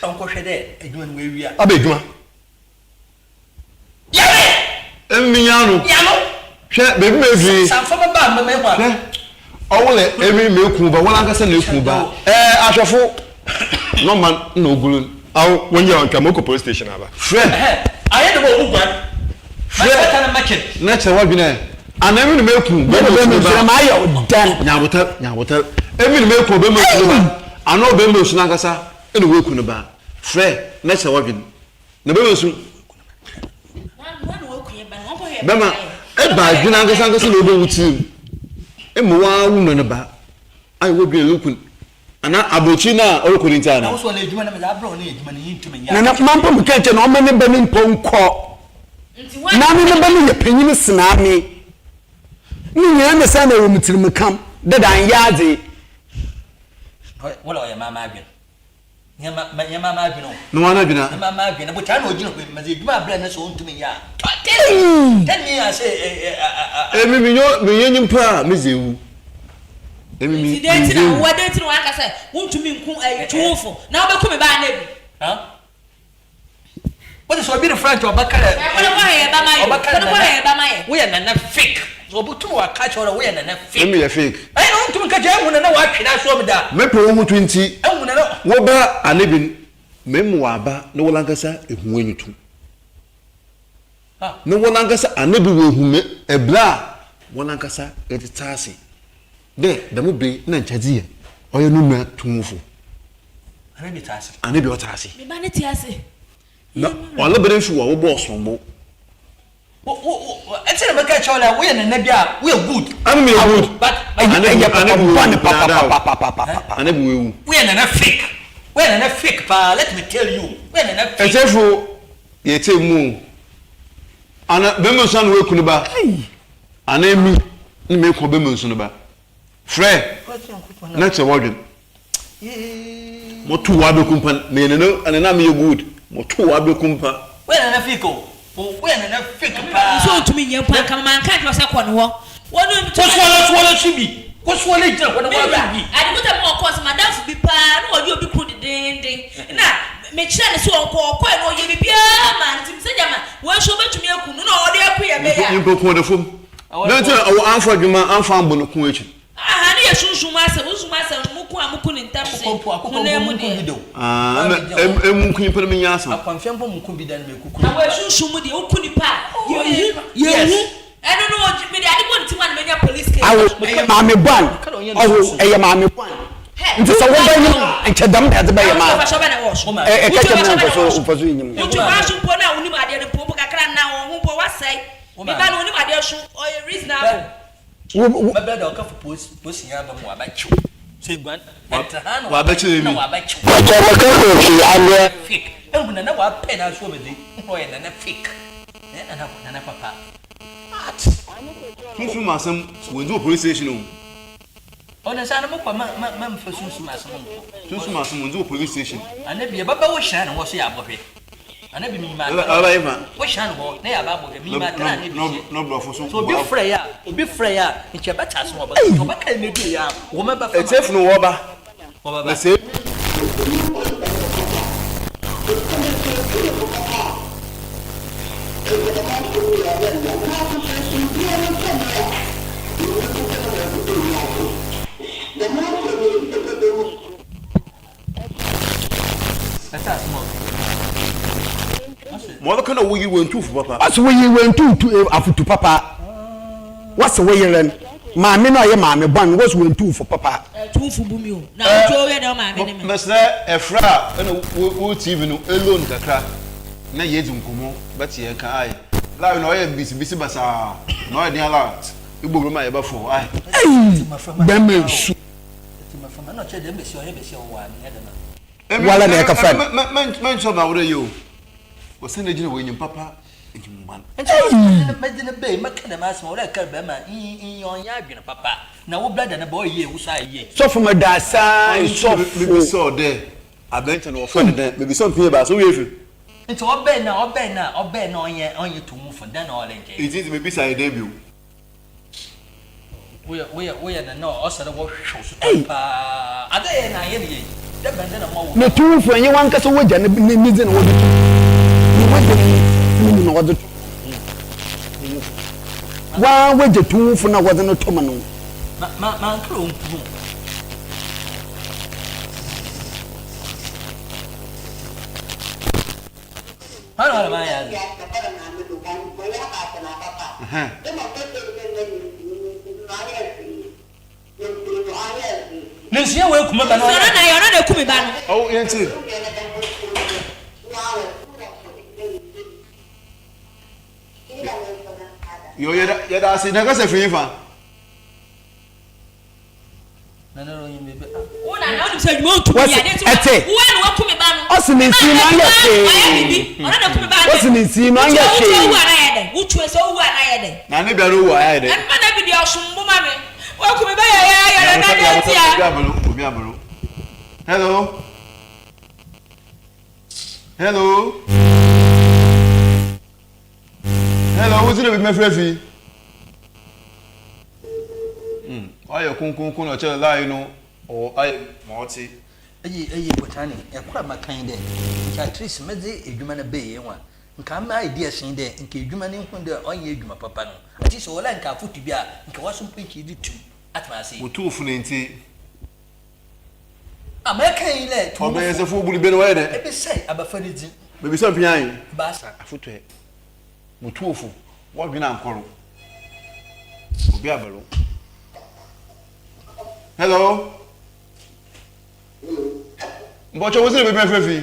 Ka ɔnkɔhwɛ dɛ edwuma no oewia. Aba edwuma. Yare! Emi nya no. Nya no. Hwɛ, beebi ma edu yi. Sɛ amfa me ba a, mma mehu a. Hwɛ, ɔwo na emi meku wo ba, woanankasa na eku wo ba. Ɛɛ, ahwɛfo, nɔma na ogulu no. Awo, wonyɛ ɔntwa, mokɔ police station aba. Frɛ. Ɛhɛn, ayɛ dɛm a obu guan. Frɛ, na kyerɛ w'adwen ɛ. Ana emi na meku bɛrima osu ne ba? Nya abotar, nya abotar. Emi na meku ɔbɛrima osu ne ba? Ana ɔbɛrima osu n'ankasa na oeku ne ba? Frɛ, na kyerɛ w'adwen. Na bɛrima osu. Bɛrima, eba adwen ankasa ankasa na ɔbɔ wo tsir mu ma woara wo nua ne ba ayɛ w'adwen eruku no. Ana aborɔkyir no a ɔrokɔ no ntsi ana? Nana mampo meka nkyɛ na ɔma ne ba no mpo nkɔ. Na ne ne ba no yɛ panyin sen ame. Ne nyinaa na saa na ɛwɔ me tirim kam dada anyɛ adze. Wala ɔyɛ maa m'adwen. Nyɛ ma nyɛ maa m'adwen o. Na wana adwen a? Nyɛ maa m'adwen. Na botaa na ogyina hɔ yi, ma dze edwuma abrɛ no sɛ ɔntumi nyɛ a. Tɔ tell me, tell me a sɛ ɛ ɛ a a. Emi menyɛ menyɛ nyimpa a medzi ewu. Emi me Nti dɛn nti menndzi na ewu. wo dɛn nti na woaka sɛ wontumi nku ɛyi tuwofo na wobɛku me ba anaa bi? Huh? Wode sɛ obi refrɛ nkyɛ ɔbɛka dɛ Kɔ no kɔ hɛn ba ma yɛ o. ɔbɛka Kɔ no kɔ nana hɛn ba ma yɛ. woyɛ nana fake sɛ ɔbɛtum waka kyerɛ wo dɛ woyɛ nana fake. Emi yɛ fake. Ɛna wontum nka kyerɛ ehu nana watwe n'asoɔ mu da. Mepɛ wo ho to ntsi Ehu nana. wo ba anebin mema w'aba na wonankasa ehu w'enyi to. Na wonankasa anebi woehu me ber a wonankasa etsetse ase dɛ dɛm ber yi nna nkyɛ dze yɛ ɔyɛ no nua tumfo. Anebi tse ase. Anebi ɔtse ase. Me ba no tse ase. Na ɔno ber so wɔbɔbɔɔ sombo. Wo wo wo ɛnti na mɛka kyerɛ wo dɛ woyɛ nana bi a woyɛ good. Ano meyɛ good. But Ɛyɛ papa bɔne papapapapapa. Anebi woewu. Woyɛ nana fake. Woyɛ nana fake paa let me tell you woyɛ nana fake. Etsefo yɛtse mu o. Ana bɛrima nso ana woeku ne ba? Ana emi na meku ɔbɛrima nso ne ba? Frɛ na kyerɛ w'adwen. Moto w'abeku mpa meyɛ nana ana na meyɛ good. Moto w'abeku mpa. Woyɛ nana fake o. Woyɛ nana fake paa. Nso ntumi nyɛ mpo anka mama nka nkyerɛ sɛ kɔ ne hɔ. Wɔn Kɔ soɔle soɔle so bi. Kɔ soɔle gyina hɔ na Me wura, wɔaso bi. ade kuta mu ɔkɔɔ sɛ m'adamfo bi paa na ɔyɛ obi kunu dedeenden na mekyerɛɛ no sɛ ɔnkɔ, ɔkɔe no ɔyɛɛ biribiara maa no nti mesɛ gyama wei nso ɔbɛtumi aku no na ɔde aku yɛ bɛyɛ a. Nyimpa ku ɔda famu. Dɛn ntsi na ɔwɔ ammfa edwuma ammfa ammbɔ no kun ekyir? Aha no yɛ sunsum asɛm, sunsum asɛm no moko a moko no ntɛm Akokɔ sen mpo akokɔ mpo honam mu munku bi deɛ. da o. Ah, Ɔa na megyina hɔ. emu nku nyimpa no menya asɛm. Akwanhwɛ mpo munku bi da na meku Na nipa. wɔ sunsum mu deɛ woku nipa a yɛnhu, Yes. yɛnhu. Ɛno no ɔgye mede ade bɔ ne ti mu a na manya police case. Awo ɛyɛ maame bɔn ɔwo ɛyɛ maame bɔn nti sɛ wo bɛyɛ a nkyɛ dɛm na ɛdze bɛyɛ maa ɛka kyɛ me mfaso mfaso nnyim. Wotu kwan so mpo na wonim adeɛ no mpo mpo kakra nna wɔn ho mpo wasɛe me ba no onim adeɛ so ɔyɛ reasonable. Mɛbrɛ da ɔkafo posi yɛn aba mu wabɛkyew sɛ guan ɛntra ha na Wabɛkyerɛ na mi. wabɛkyew. Ɔkyɛ mɛka kofi adeɛ. Fake ehu nana wapɛ na aso ɔbɛdze hu ɔyɛ nana fake na nana nana papa. What? Sunsum asɛm wɔndzi wɔ police station o. Ɔno nsa no mokɔ ma ma ma mfa sunsum asɛm nkɔ. Sunsum asɛm wɔndzi wɔ police station. Ana bi yɛbɛba wo hyɛn hɔ so yɛ abɔhwɛ. Ana bi menyim Ɛbɛ atena. ɛbɛ yɛ fa. Wo hyɛn hɔ na yɛ aba abɔhwɛ menyim atena ana bi hyɛ. Na brɔfo so. So obi frɛ yɛ a obi frɛ yɛ a nkyɛ ɛbɛte asɛm ɔbɛka nti ɔbɛka yɛ n'edu yɛ a wɔn bɛba fam. Etiefo no wɔba. Wɔbɛba. Na sɛ. Ma ɔbɛka na woyi wɔn tu fo papa. Ɔsɛ woyi wɔn tu tu eh, afotu papa. Wɔsɛ woyere no maame no ɔyɛ maame bɔn wɔsɛ wɔn tu fo papa. Tumfo bu mi o na wotu ɔyɛ dɛ maame ne me. Mesrɛ ɛfrɛ a ɛna wo TV no alone kakra na yɛdzi nkɔmmɔ bɛte yɛn ka ae live na ɔyɛ bisibisi basaa na ɔyɛ den ala ibɔ wura mu a yɛbɛfo ae. Ei bɛrima esu. Wala na ɛka fɛn. Mɛnkyerɛ ma worɛ yɛ o wɔsɛ na gyina wɔ enyim papa enyim man. Sɔfo meda ase sɔfo. Mebisa wo dɛ aberantsɛ no wɔfrɛ no dɛn? Mebisa mpɛn ebiasa woyɛ efi. Nti ɔbɛn na ɔbɛn na ɔbɛn na ɔnyɛ ɔnyɛ tumufo dɛn na ɔyɛ nkyɛn. Ntsi dze mebisa yɛ dɛn bio? Woyɛ woyɛ woyɛ na na ɔsɛ dɛ wɔhwehwɛ wo so tɔn paa adze yɛ na ayɛ ne yie. Na tumfo ɛnyɛ wankasa w'agya ne ne ne dzi na wɔdze to ne w'agya ne mu na wɔdze to waa w'agya tumfo na wɔdze no to mu no. Ma ma mankra onku no. Hwan na mayɛ adze? Ne nsia wɔ eku me ba no. Ɔno na yɛ ɔno na eku me ba no. Ɔwɔ yɛn ti. Yo yɛda yɛda ase na kasa firi fa. Wɔsi ɛte ɔsi ne nsi no anyɛ hwee ɔsi ne nsi no anyɛ hwee. Na ne bia no wu ayɛ dɛ. Obi abolo. Hello. Hello. Hello, wo si na bi mɛfrɛ fi. Hmm, ayɛ kunkunkun na ɔkyerɛ line no ɔwɔ ayɛ ma ɔte. Eyi eyi botane ɛkor a maka nye dɛ nka at least medze edwuma no bae ho a nka ama idea sen dɛ nka edwuma no ehu dɛ ɔnnyɛ edwuma papa no at least ɔwɔ dɛ nka afotu bi a nka waso mpo nkyɛ edze tum atsena ase. Wotuu fo na ntsi. A mɛka yi lɛ tu wo fo. Ɔbɛyɛsɛfo buli bɛ no wɔyɛ dɛ. Ebesɛe abɛfa ne dzin. Bebisa mpia yi. Baasa. Afotu ɛ. Wotuu fo, wɔdwen ankɔro. Obi abalo. Hello. Mbɔkyɛ wo sɛ bɛbi afɛ fi.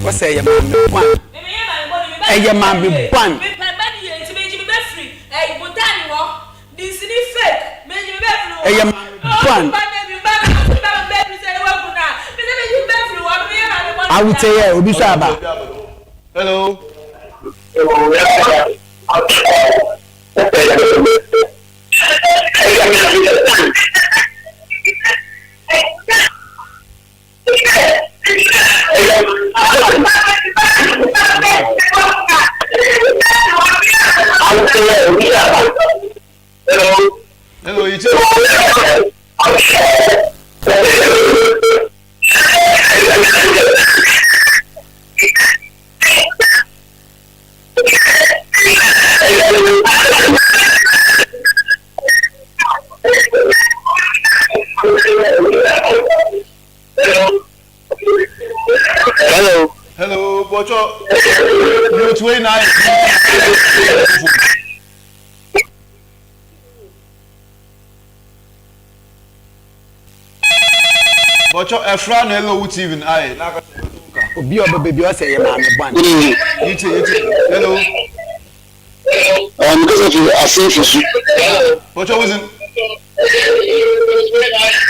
Wɔsɛ ɛyɛ maame bɔn. Ɛyɛ maame bɔn. Ɛyɛ maame bɔn. Awoteyɛ obi sɔ aba. Hello. Hello, you too. Hello. Hello, Bocho. Mute way now. Bocho, Efra na Hello TV na aye. Obi ɔbɛ baabi ɔsɛ yɛ maame bɔn. Yiti yiti. Hello. Because of Asenfo su. Bocho who's in?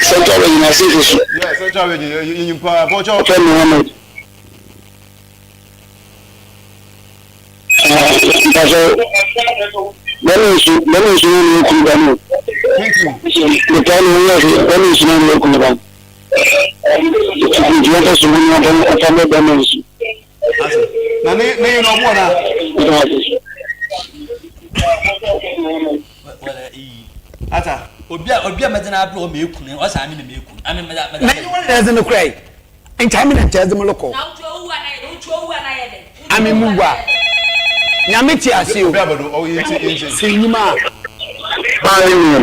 Central Region Asenfo su. Yeah, Central Region. You you pa Bocho. Ọfẹ Muhammad. Mpasọ bẹ́ẹ̀ni nsu bẹ́ẹ̀ni nsu náà ni okun bá mi. Thank you. Nípa ni wọ́n yẹ bẹ́ẹ̀ni nsu náà ni okun bá mi. Nti wọ́n fẹ́ sùnmọ́ ní wọ́n fẹ́ mẹ́ bẹ́ẹ̀ni nsu. Na ne ne yi na ɔbɔ na. Ata. Obi a obi a mɛdze n'abrɛ ɔma eku no ɔsɛ ame na meku ame mɛdze mɛdze. Na enyi wɔn na ɛdze no kura yi nkyɛn ame na nkyɛn ɛdze mo lokɔ. Ame mu wa nyame te ase o si enyim a. Hello.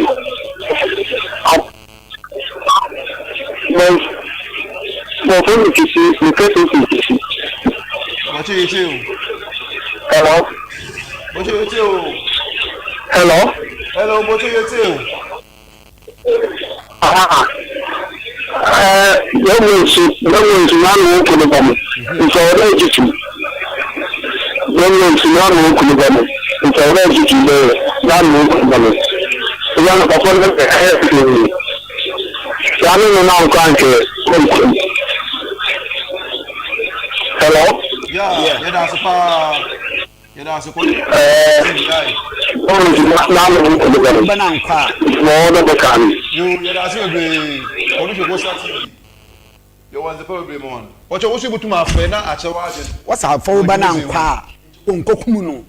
Hello. Hello, Bocho Yeti. Ah. Yẹ́wò nsu yẹ́wò nsu n'anu okunu bọ̀ mu nsọ̀rọ̀ ètùtù yẹ́wò nsu n'anu okunu bọ̀ mu nsọ̀rọ̀ ètùtù bẹ́ẹ̀ n'anu okunu bọ̀ mu. Ebi ano papa no bɛ ɛyɛ fii. Saa ne no na nkɔ ankyɛ ɔnkum. Hello. Yeah, yɛda ase paa. Yɛda ase kɔ. Ɛɛ, ɔno nti na na mo nkɔ bɛ no. Bɛ na nkɔ a. Mo ɔdɔ bɛ ka no. Yo, yɛda ase bebree. Ɔno hwɛ kɔ sa TV. Yɛwɔ nzepa bebree ma wɔn. Ɔkyɛ wo so ibotum afrɛ na akyerɛ w'adwen. Wɔsɛ afɔreba no ankɔ a, wɔnkɔkum no.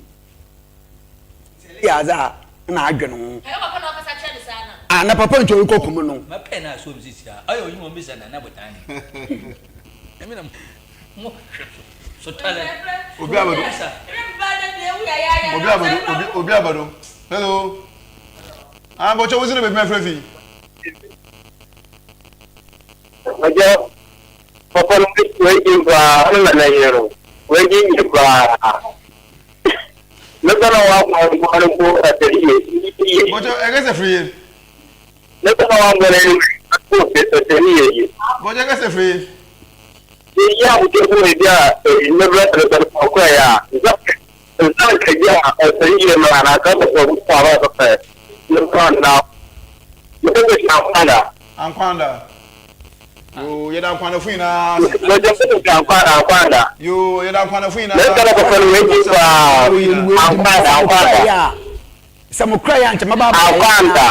Ntsi ɛno yɛ adze a nna adwen ho. Ɛyɛ papa na ɔkasa kyerɛ no saa no. Ah, na papa nkyɛ ɔrokɔkum no. Mɛpɛ na asom sisi a ɔyɛ onyi wɔn bisa nana botan ne. Ɛmi na mo hwɛ so so talent. Obi abado. Obi abado. Obi obi abado. Hello. Ah, bɔkyɛ wo si na bebi mɛfrɛ fi. Ɔjɔ papa no wei paa ɔno na n'ayere no wei yie paa. Ne ba na wakɔ nkwa no mpo ɛsɛ yie yie. Bɔjɔ ɛkɛsɛ firi yie. Ne ba na wakɔ no mpo ɛsɛ yie yie. Bɔjɔ ɛkɛsɛ firi yie. Yie a wotɔ gu ebi a ne bɛ ne bɛ ɔkɔ yɛ a nsa nsa nkɛgye a ɛsɛ yie ma na aka bɛ sɛ ɔkɔ a ɔbɛ fɛ ne ba na ne bɛ bɛ ankwanda. Ankwanda. Yoo, yɛda nkwanafo nyinaa ase. Bɔjɔ bɛ bɛ ankwanda ankwanda. Yoo, yɛda nkwanafo nyinaa ase. Ne nsa na papa no wei di paa. Ankwanda ankwanda. Sɛ mo kura yɛ ankyɛ mɛba abɛyɛ. Ankwanda.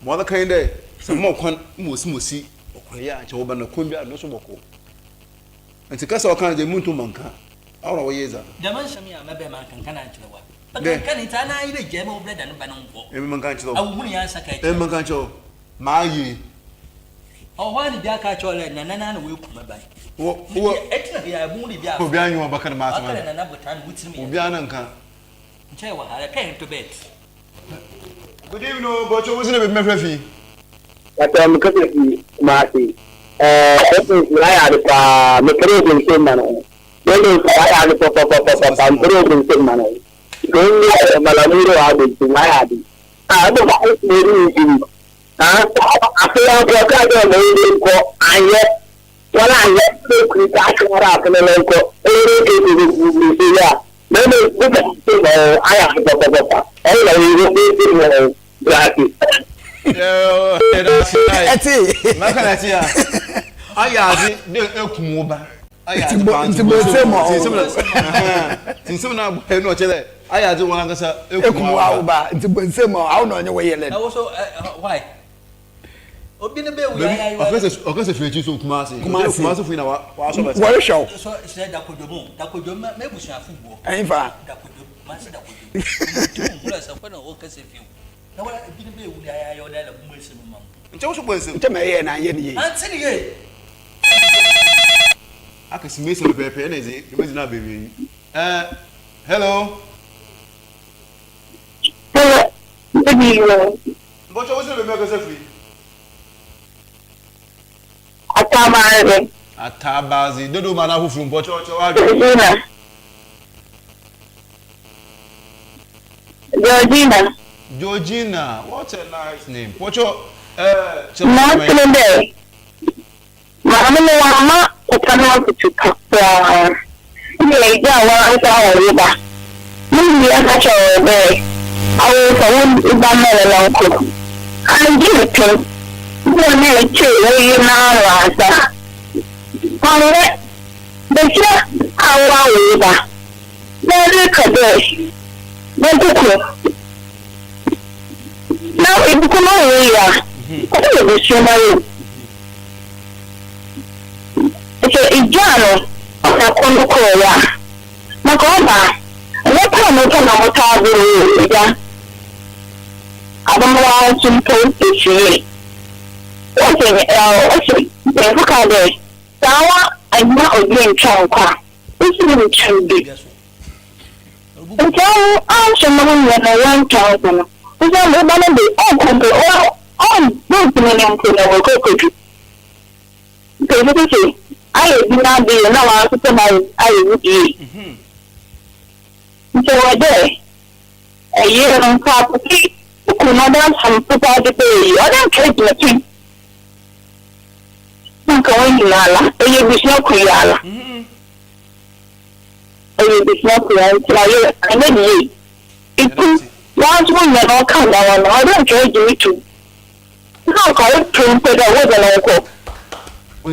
Mo ɔdɔ kan dɛ sɛ mo kwan mo si mo si ɔkwan yɛ ankyɛ wɔbɛn no kwan bi a no so bɔkɔ. Nti kasa ɔka no dze muntu ma nka. Awɔ na wɔyɛ dza. Dɛm nsɛm yi a mɛbɛn mankenkan ankyerɛ wo a, bɛkenkan ntsi ana ayerɛ gyae ma wo brɛda no ba no nkɔ. Emi menka nkyerɛ wo. Awohun nyansa ka kyerɛ. Emi menka nkyerɛ wo. Mayɛ. Ɔwɔ hɔ a ne bi aka akyerɛ wo dɛ nana no na oeku me ba yi. Wɔ wɔ. Etsena ha yi a ebohu dɛ bi afa. Obiara nye wɔbɛka dɛm asɛm no. Ɔka dɛ nana botan no wo tsirmu yɛ. Obiara ne nka. Nkyɛ ewɔ ha dɛ pɛn to bɛt. Good evening o, bɔkyɛ wo si na bebi mɛfrɛ fi. Pàtó mi kasa fi Kumasi. Ɛɛ ɛsɛ nsi ayɛ ade paa mepere obi nsɛm ma no ho. Bɛyɛ nsi ayɛ ade pɔpɔpɔpɔpɔ mpere obi nsɛm ma no ho. Nti wɔn malamuro ade nti ayɛ ade. Ah ɛbɛ fa ɛsɛ ɛdi nti bi. Ah afei akɔ ɔka dɛ ɔmo yi nkɔ anyɛ wɔn anyɛ ekuri ta akyerɛ afei no nkɔ ɛyɛ ekeke ekeke ekeke a. Mɛmɛ bi ka sɛ ɔɔ ayɛ ade pɔpɔpɔpɔ ɔyɛ na wɔyɛ ekeke wɔ brase. Ɛte. Maka na ɛte a ayɛ adze dɛ ekum wo ba. Ayɛ adze paa nti bɔ nsɛm ma ɔwɔ. Nti nsɛm na abɔ ɛnu ɔkyɛ dɛ ayɛ adze wɔn ankasa ekum wo ba nti bɔ nsɛm ma awo na ɔnye wo yɛlɛ. Na wo so why? Obi ne bɛ wia ya yiwa. Ɔkɛsɛ firi akyi so Kumasi. Kumasi Kumasi fo yi na wa asɔ bɛsa. Wɔrehwɛ wo. So sɛ dakodwomu dakodwomu mɛ ebusuafo guɔ. Ɛnfa. Dakodwomu masi dakodwomu. Ɔmu hu sɛ kɔ na ɔkɛsɛ fi na wala ebi ne bɛ wia ya yɛ ɔdɛ la mu esi mu ma mu. Nkyɛn wo so bɔ nsɛm. Nkyɛn mɛ yɛ na yɛ ne yie. Ante ne yie. Akɛse mesi pɛpɛɛpɛ ɛna ɛdze dwumadzi no aba ewiei. Ɛɛ hello. Hello, good evening. Mpɔkyɛ wo sɛ baabi akasa firi? Atabaadze. Atabaadze dodo ma na afoforo mpɔkyɛ ɔkyɛ w'adwene. Georgina. Georgina. Georgina, what a nice name. Pɔkyɛ ɛɛ kyerɛ w'adwene. Maasene dɛ maame no wamma papa no afotu pa koraa. Nna egya a ɔannkɔ awar ba. No nua ka kyerɛɛ no dɛ, Awo fa wo ba ma wo nyɛnko. Anngye no pen. Nna ɔno ekyir woyi n'ano ansa. Ɔnnyɛ basia a ɔawo wo ba na ereka dɛ monkoko na ebɔkɔ ma wo yie a, ɔyɛ basia noara o. Sɛ igyaa no ma ɔkɔ no kɔe a, na nka ɔba a, nnyɛ paanoo pɛ na wɔtaa bor o, egya. Abambawa so mpo esie. Wɔse wɔse mpanyimfo kaa dɛ, sɛ awa mma obi nntwa nkwa a, wo so renntwa bi. Ntsi awo annhyɛ no ho nyɛ no wɔnntwa nkwa no, osiandɛ wo ba no de ɔnnkɔ mpo, ɔnntumi no mpo na ɔkɔ ekodu. Mpanyimfo bi se, ayɛ bi n'ade yie na wɔasesa mu ayɛ wo die. Ntsi ɔwɔ dɛ ɔyer no nka akosi no kun no ɔda asɛm papa ɔdze bɛyɛ yie, ɔda nka egyina pin na nka hɔn nyina ala, ɔyɛ ebusua kor yi ala. Ɔyɛ ebusua kor yi ara ntsi ɔyer anyɛ ne yie. Iku. Naaso nna na ɔka ndawa no, ɔwɔ dɛ nkyɛ ɔgye me to mu. Nna nka ɔreper mpo dɛ wɔdze no nkɔ.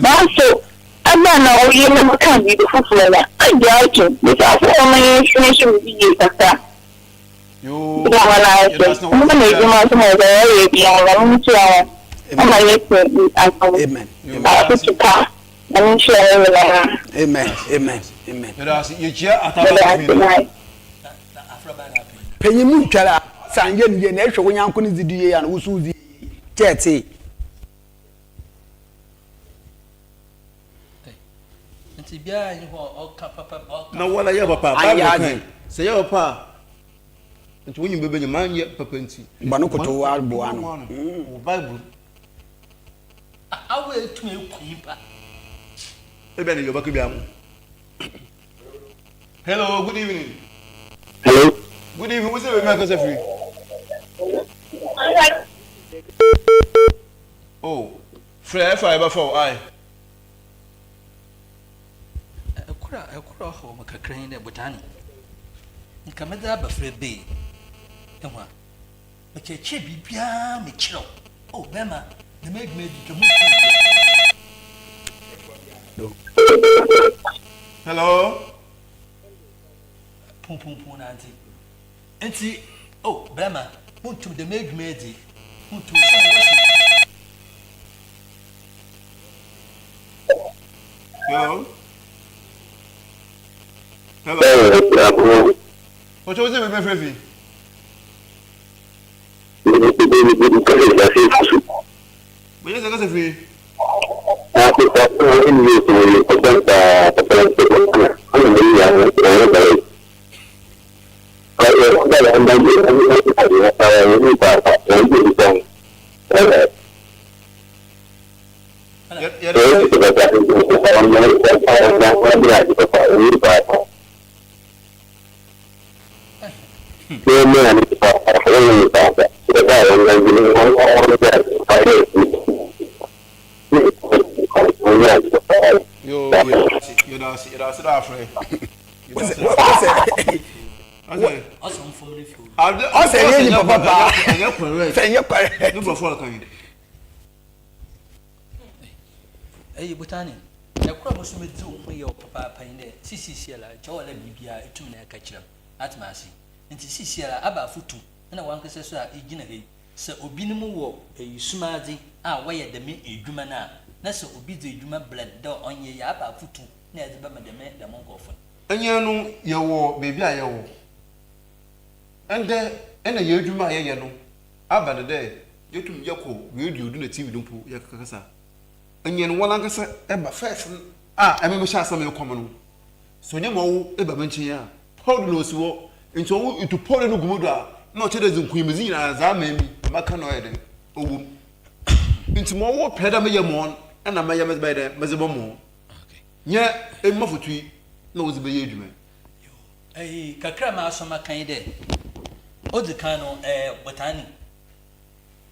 Naaso aber a nna oye na mekãa biribi fofor no, agye ato mu. Mesaase hɔ ma yɛnhwehwɛ me yie kakra. Yoo, Meda hɔn yɛda ase. ase na Hɔn wɔakyerɛ edwuma so ma dza wɔyɛ biara, Nyame nhyira hɔn. Ɔma yɛtse asɛm. Amen. Yoo, yɛda ase. Afotu pa. Nyame nhyira hɔn nyinara. Amen. Amen. Amen. Yɛda ase. Yɛkyia Meda Ataaba ase. Kofi no. Bye. Panyin mu ntwɛr a, sɛ annyɛ no yie na ehwɛ wo nyɛnko no dze do yie a na wo so wo dze yɛ yie. Kyɛɛtsee. Na wala yɛ papa Anyɛ Bible adze. kan sɛ yɛ papa a nti wonyim bɛbɛnya manyɛ papa nti Bɔ no kotow aboa ano. Wɔ Bible Awo etum eku nyimpa. Ebia na yɛbɛka bi ama. Hello, good evening. Hello. Good evening. What's your name? Akasa free. Oh, frɛ ɛfa ɛbɛfa o ai. Ɛkoro a ɛkoro ɔhaw mu kakra yi dɛ botane. Nka medze aba frɛ bee. Ehu a. Mekyerɛkyerɛ biribiara mekyerɛ wo. Oh bɛrima, dɛm adwuma yi de twa mu tu Do. Hello. Pumpumpu nante. Nti, oh bɛrima, montum dɛm adwuma yi de, montum sɛ mo wɔsi. Hello. Hello. Ɔkyɛ wo sɛ bɛbɛfrɛ fi. Bɛyɛ sɛ kasa firi. Yo, yɛda ase, yɛda ase dɛ afrɛ. Ɔsɛ ɛnyɛ nipa papa. Ɛnyɛ correct. Sɛ ɛnyɛ correct. Ne nkurɔfoɔ reka yi. Eyi botane, ɛkoro a moso medzi wo ho yaw papaapa nye dɛ sisiesiara nkyɛ ɔwɔ dɛ biribiara etum na ɛka kyerɛ m', atse me ase? Ntsi sisiara aba afotu na wankasa so a igyina ha yi, sɛ obinom wɔ eyi sumadze a wɔyɛ dɛm edwuma no a, na sɛ obi dze edwuma brɛ no dɛ ɔnyɛ yi a, aba afotu na edze bɛma dɛm dɛm nkorɔfo no. Nyɛn no yɛwɔ beebi a yɛwɔ ndɛ na hɛn edwuma a yɛyɛ no aba no dɛ yetum yɛkɔ radio do na TV do mpo yɛkɛkasa. Nyɛn hɔn ankasa ba first no a emi mehyɛ ase dɛ mokɔ mu no, sɛ ɔnnyɛ ma ɔwo eba me nkyɛn a, powder na osi hɔ, ntsi ɔwo itu powder no gu mo do a, nna ɔkyerɛ dɛ edze nkunyimdzi nyina dze ama emi, ma maka no ɔyɛ dɛn, ɔwɔ mu. Ntsi ma ɔwo pɛ dɛ meyɛ ma ɔno na mɛyɛ medze bɛyɛ dɛn, medze bɛma ɔno. Nyɛ emi m'afotu yi na wɔdze bɛyɛ edwuma yi. Eyi kakra a m'aso maka nye dɛ, odzi kan no, ɛyɛ botaani.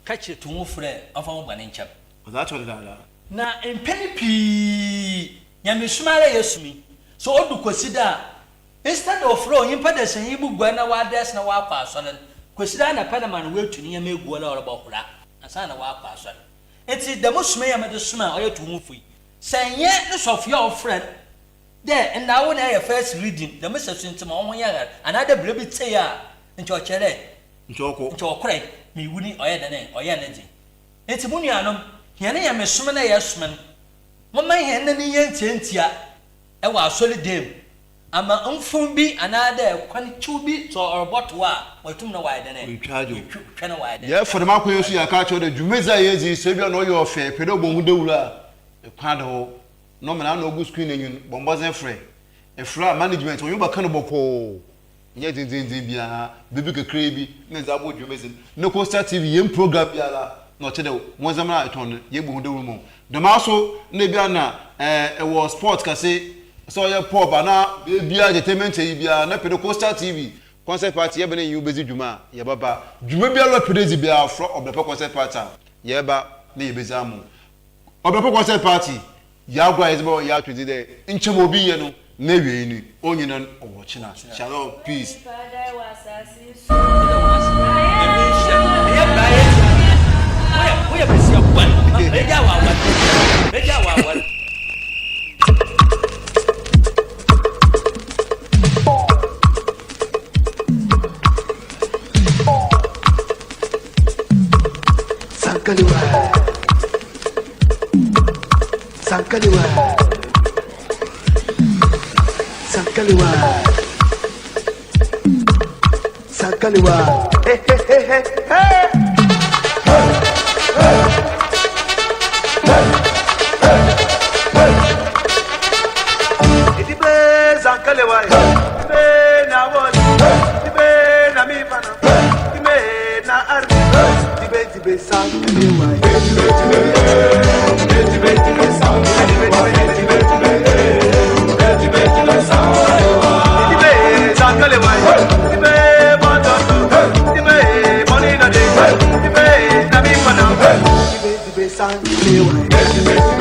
Ka kyerɛ tu ho frɛ ɔmfa wo bɔne nkyɛ m'. Ɔdze akyɛ wo dedaada. Na mpɛn pii nyamesom ara yɛ som yi, sɛ odu Kwesida a, instead of frɛ onyimpa dasanyi bi guar na ɔadrɛs na ɔakɔ asɔr no, Kwesida anapa na ma no oetu ne ndzɛmba egu hɔ na ɔrobɔhora ansaana ɔakɔ asɔr. Ntsi dɛm som yi a medze som a ɔyɛ tu ho fo yi, sɛ nnyɛ no sɔfoe a ɔfrɛ no dɛ nna awo na eyɛ first reading, dɛm sasu ntsi ma woho yɛ har anaadɛ biribi tsei a, nkyɛ ɔkyerɛ dɛ Nkyɛ ɔkɔ. Nkyɛ ɔkɔrɛ, mewu ni ɔyɛ dɛn ɛ, ɔyɛɛ ne dze. Ntsi mo nuanom, hɛn nyamesom no a yɛsom no, momma hɛn nan nyɛ ntsiantsia wɔ asɔrdan mu, ama mfom bi anaadɛ kwan kyiw bi sɛ ɔrobɔto a, oetum na ɔayɛ dɛn ɛ, Oetwa adwo. oetwa na ɔayɛ dɛn. Yɛfa dɛm akwan yi so yɛaka akyerɛ wo dɛ dwumadzi a yedzi yi, sɛ ebia na ɔyɛ ɔfɛ, epɛ dɛ ebɔ ho dawur a, kwan da hɔ. Nɔma no ana ogu screen n'enyi no, bɔ mbɔdzen frɛ. Efrɛ a, management wɔnye wo bɛka no bɔkɔɔ. Nnyɛ dzendzenndzen biara, biribi kakraa bi na edze abɔ dwumadzi no. Na Coastal TV, hɛn program biara na ɔkyerɛ dɛ wo ndzɛmba a etɔn no, yɛbɔ ho dawur ma wo. Dɛm ara so na bi a nna ewɔ sport kɛse, sɛ ɔyɛ pub anaa beebiara, entertainment eyi biara, na epɛ dɛ Coastal TV Concert Party yɛba na enye wo bedzi dwuma a, yɛbɛba. Dwuma biara a epɛ dɛ edzi biara, frɛ Ɔbrɛpɛ Concert Party a, yɛbɛba na yebedzi ama wo. Ɔbrɛpɛ Concert Party, yɛ agor a yɛdze bɛyɛ atwedze dɛ nkyɛ ma obi nyɛ no. N'ewiei no, onnyi no ɔwɔ kyena. Shalom, peace. Sankaliwa. Sankaliwa. Sankaliwa. Sankaliwa. Hey, hey, hey, hey, hey. Idibe Sankaliwa. Idibe na woli. Idibe na mi fana. Idibe na arbi. Idibe dibe Sankaliwa. Idibe dibe. Idibe dibe Sankaliwa. Idibe dibe. Idibe dibe Sankaliwa. Idibe Sankaliwa. Idibe bototo. Idibe money no dey. Idibe na mi fana. Idibe dibe Sankaliwa. Idibe.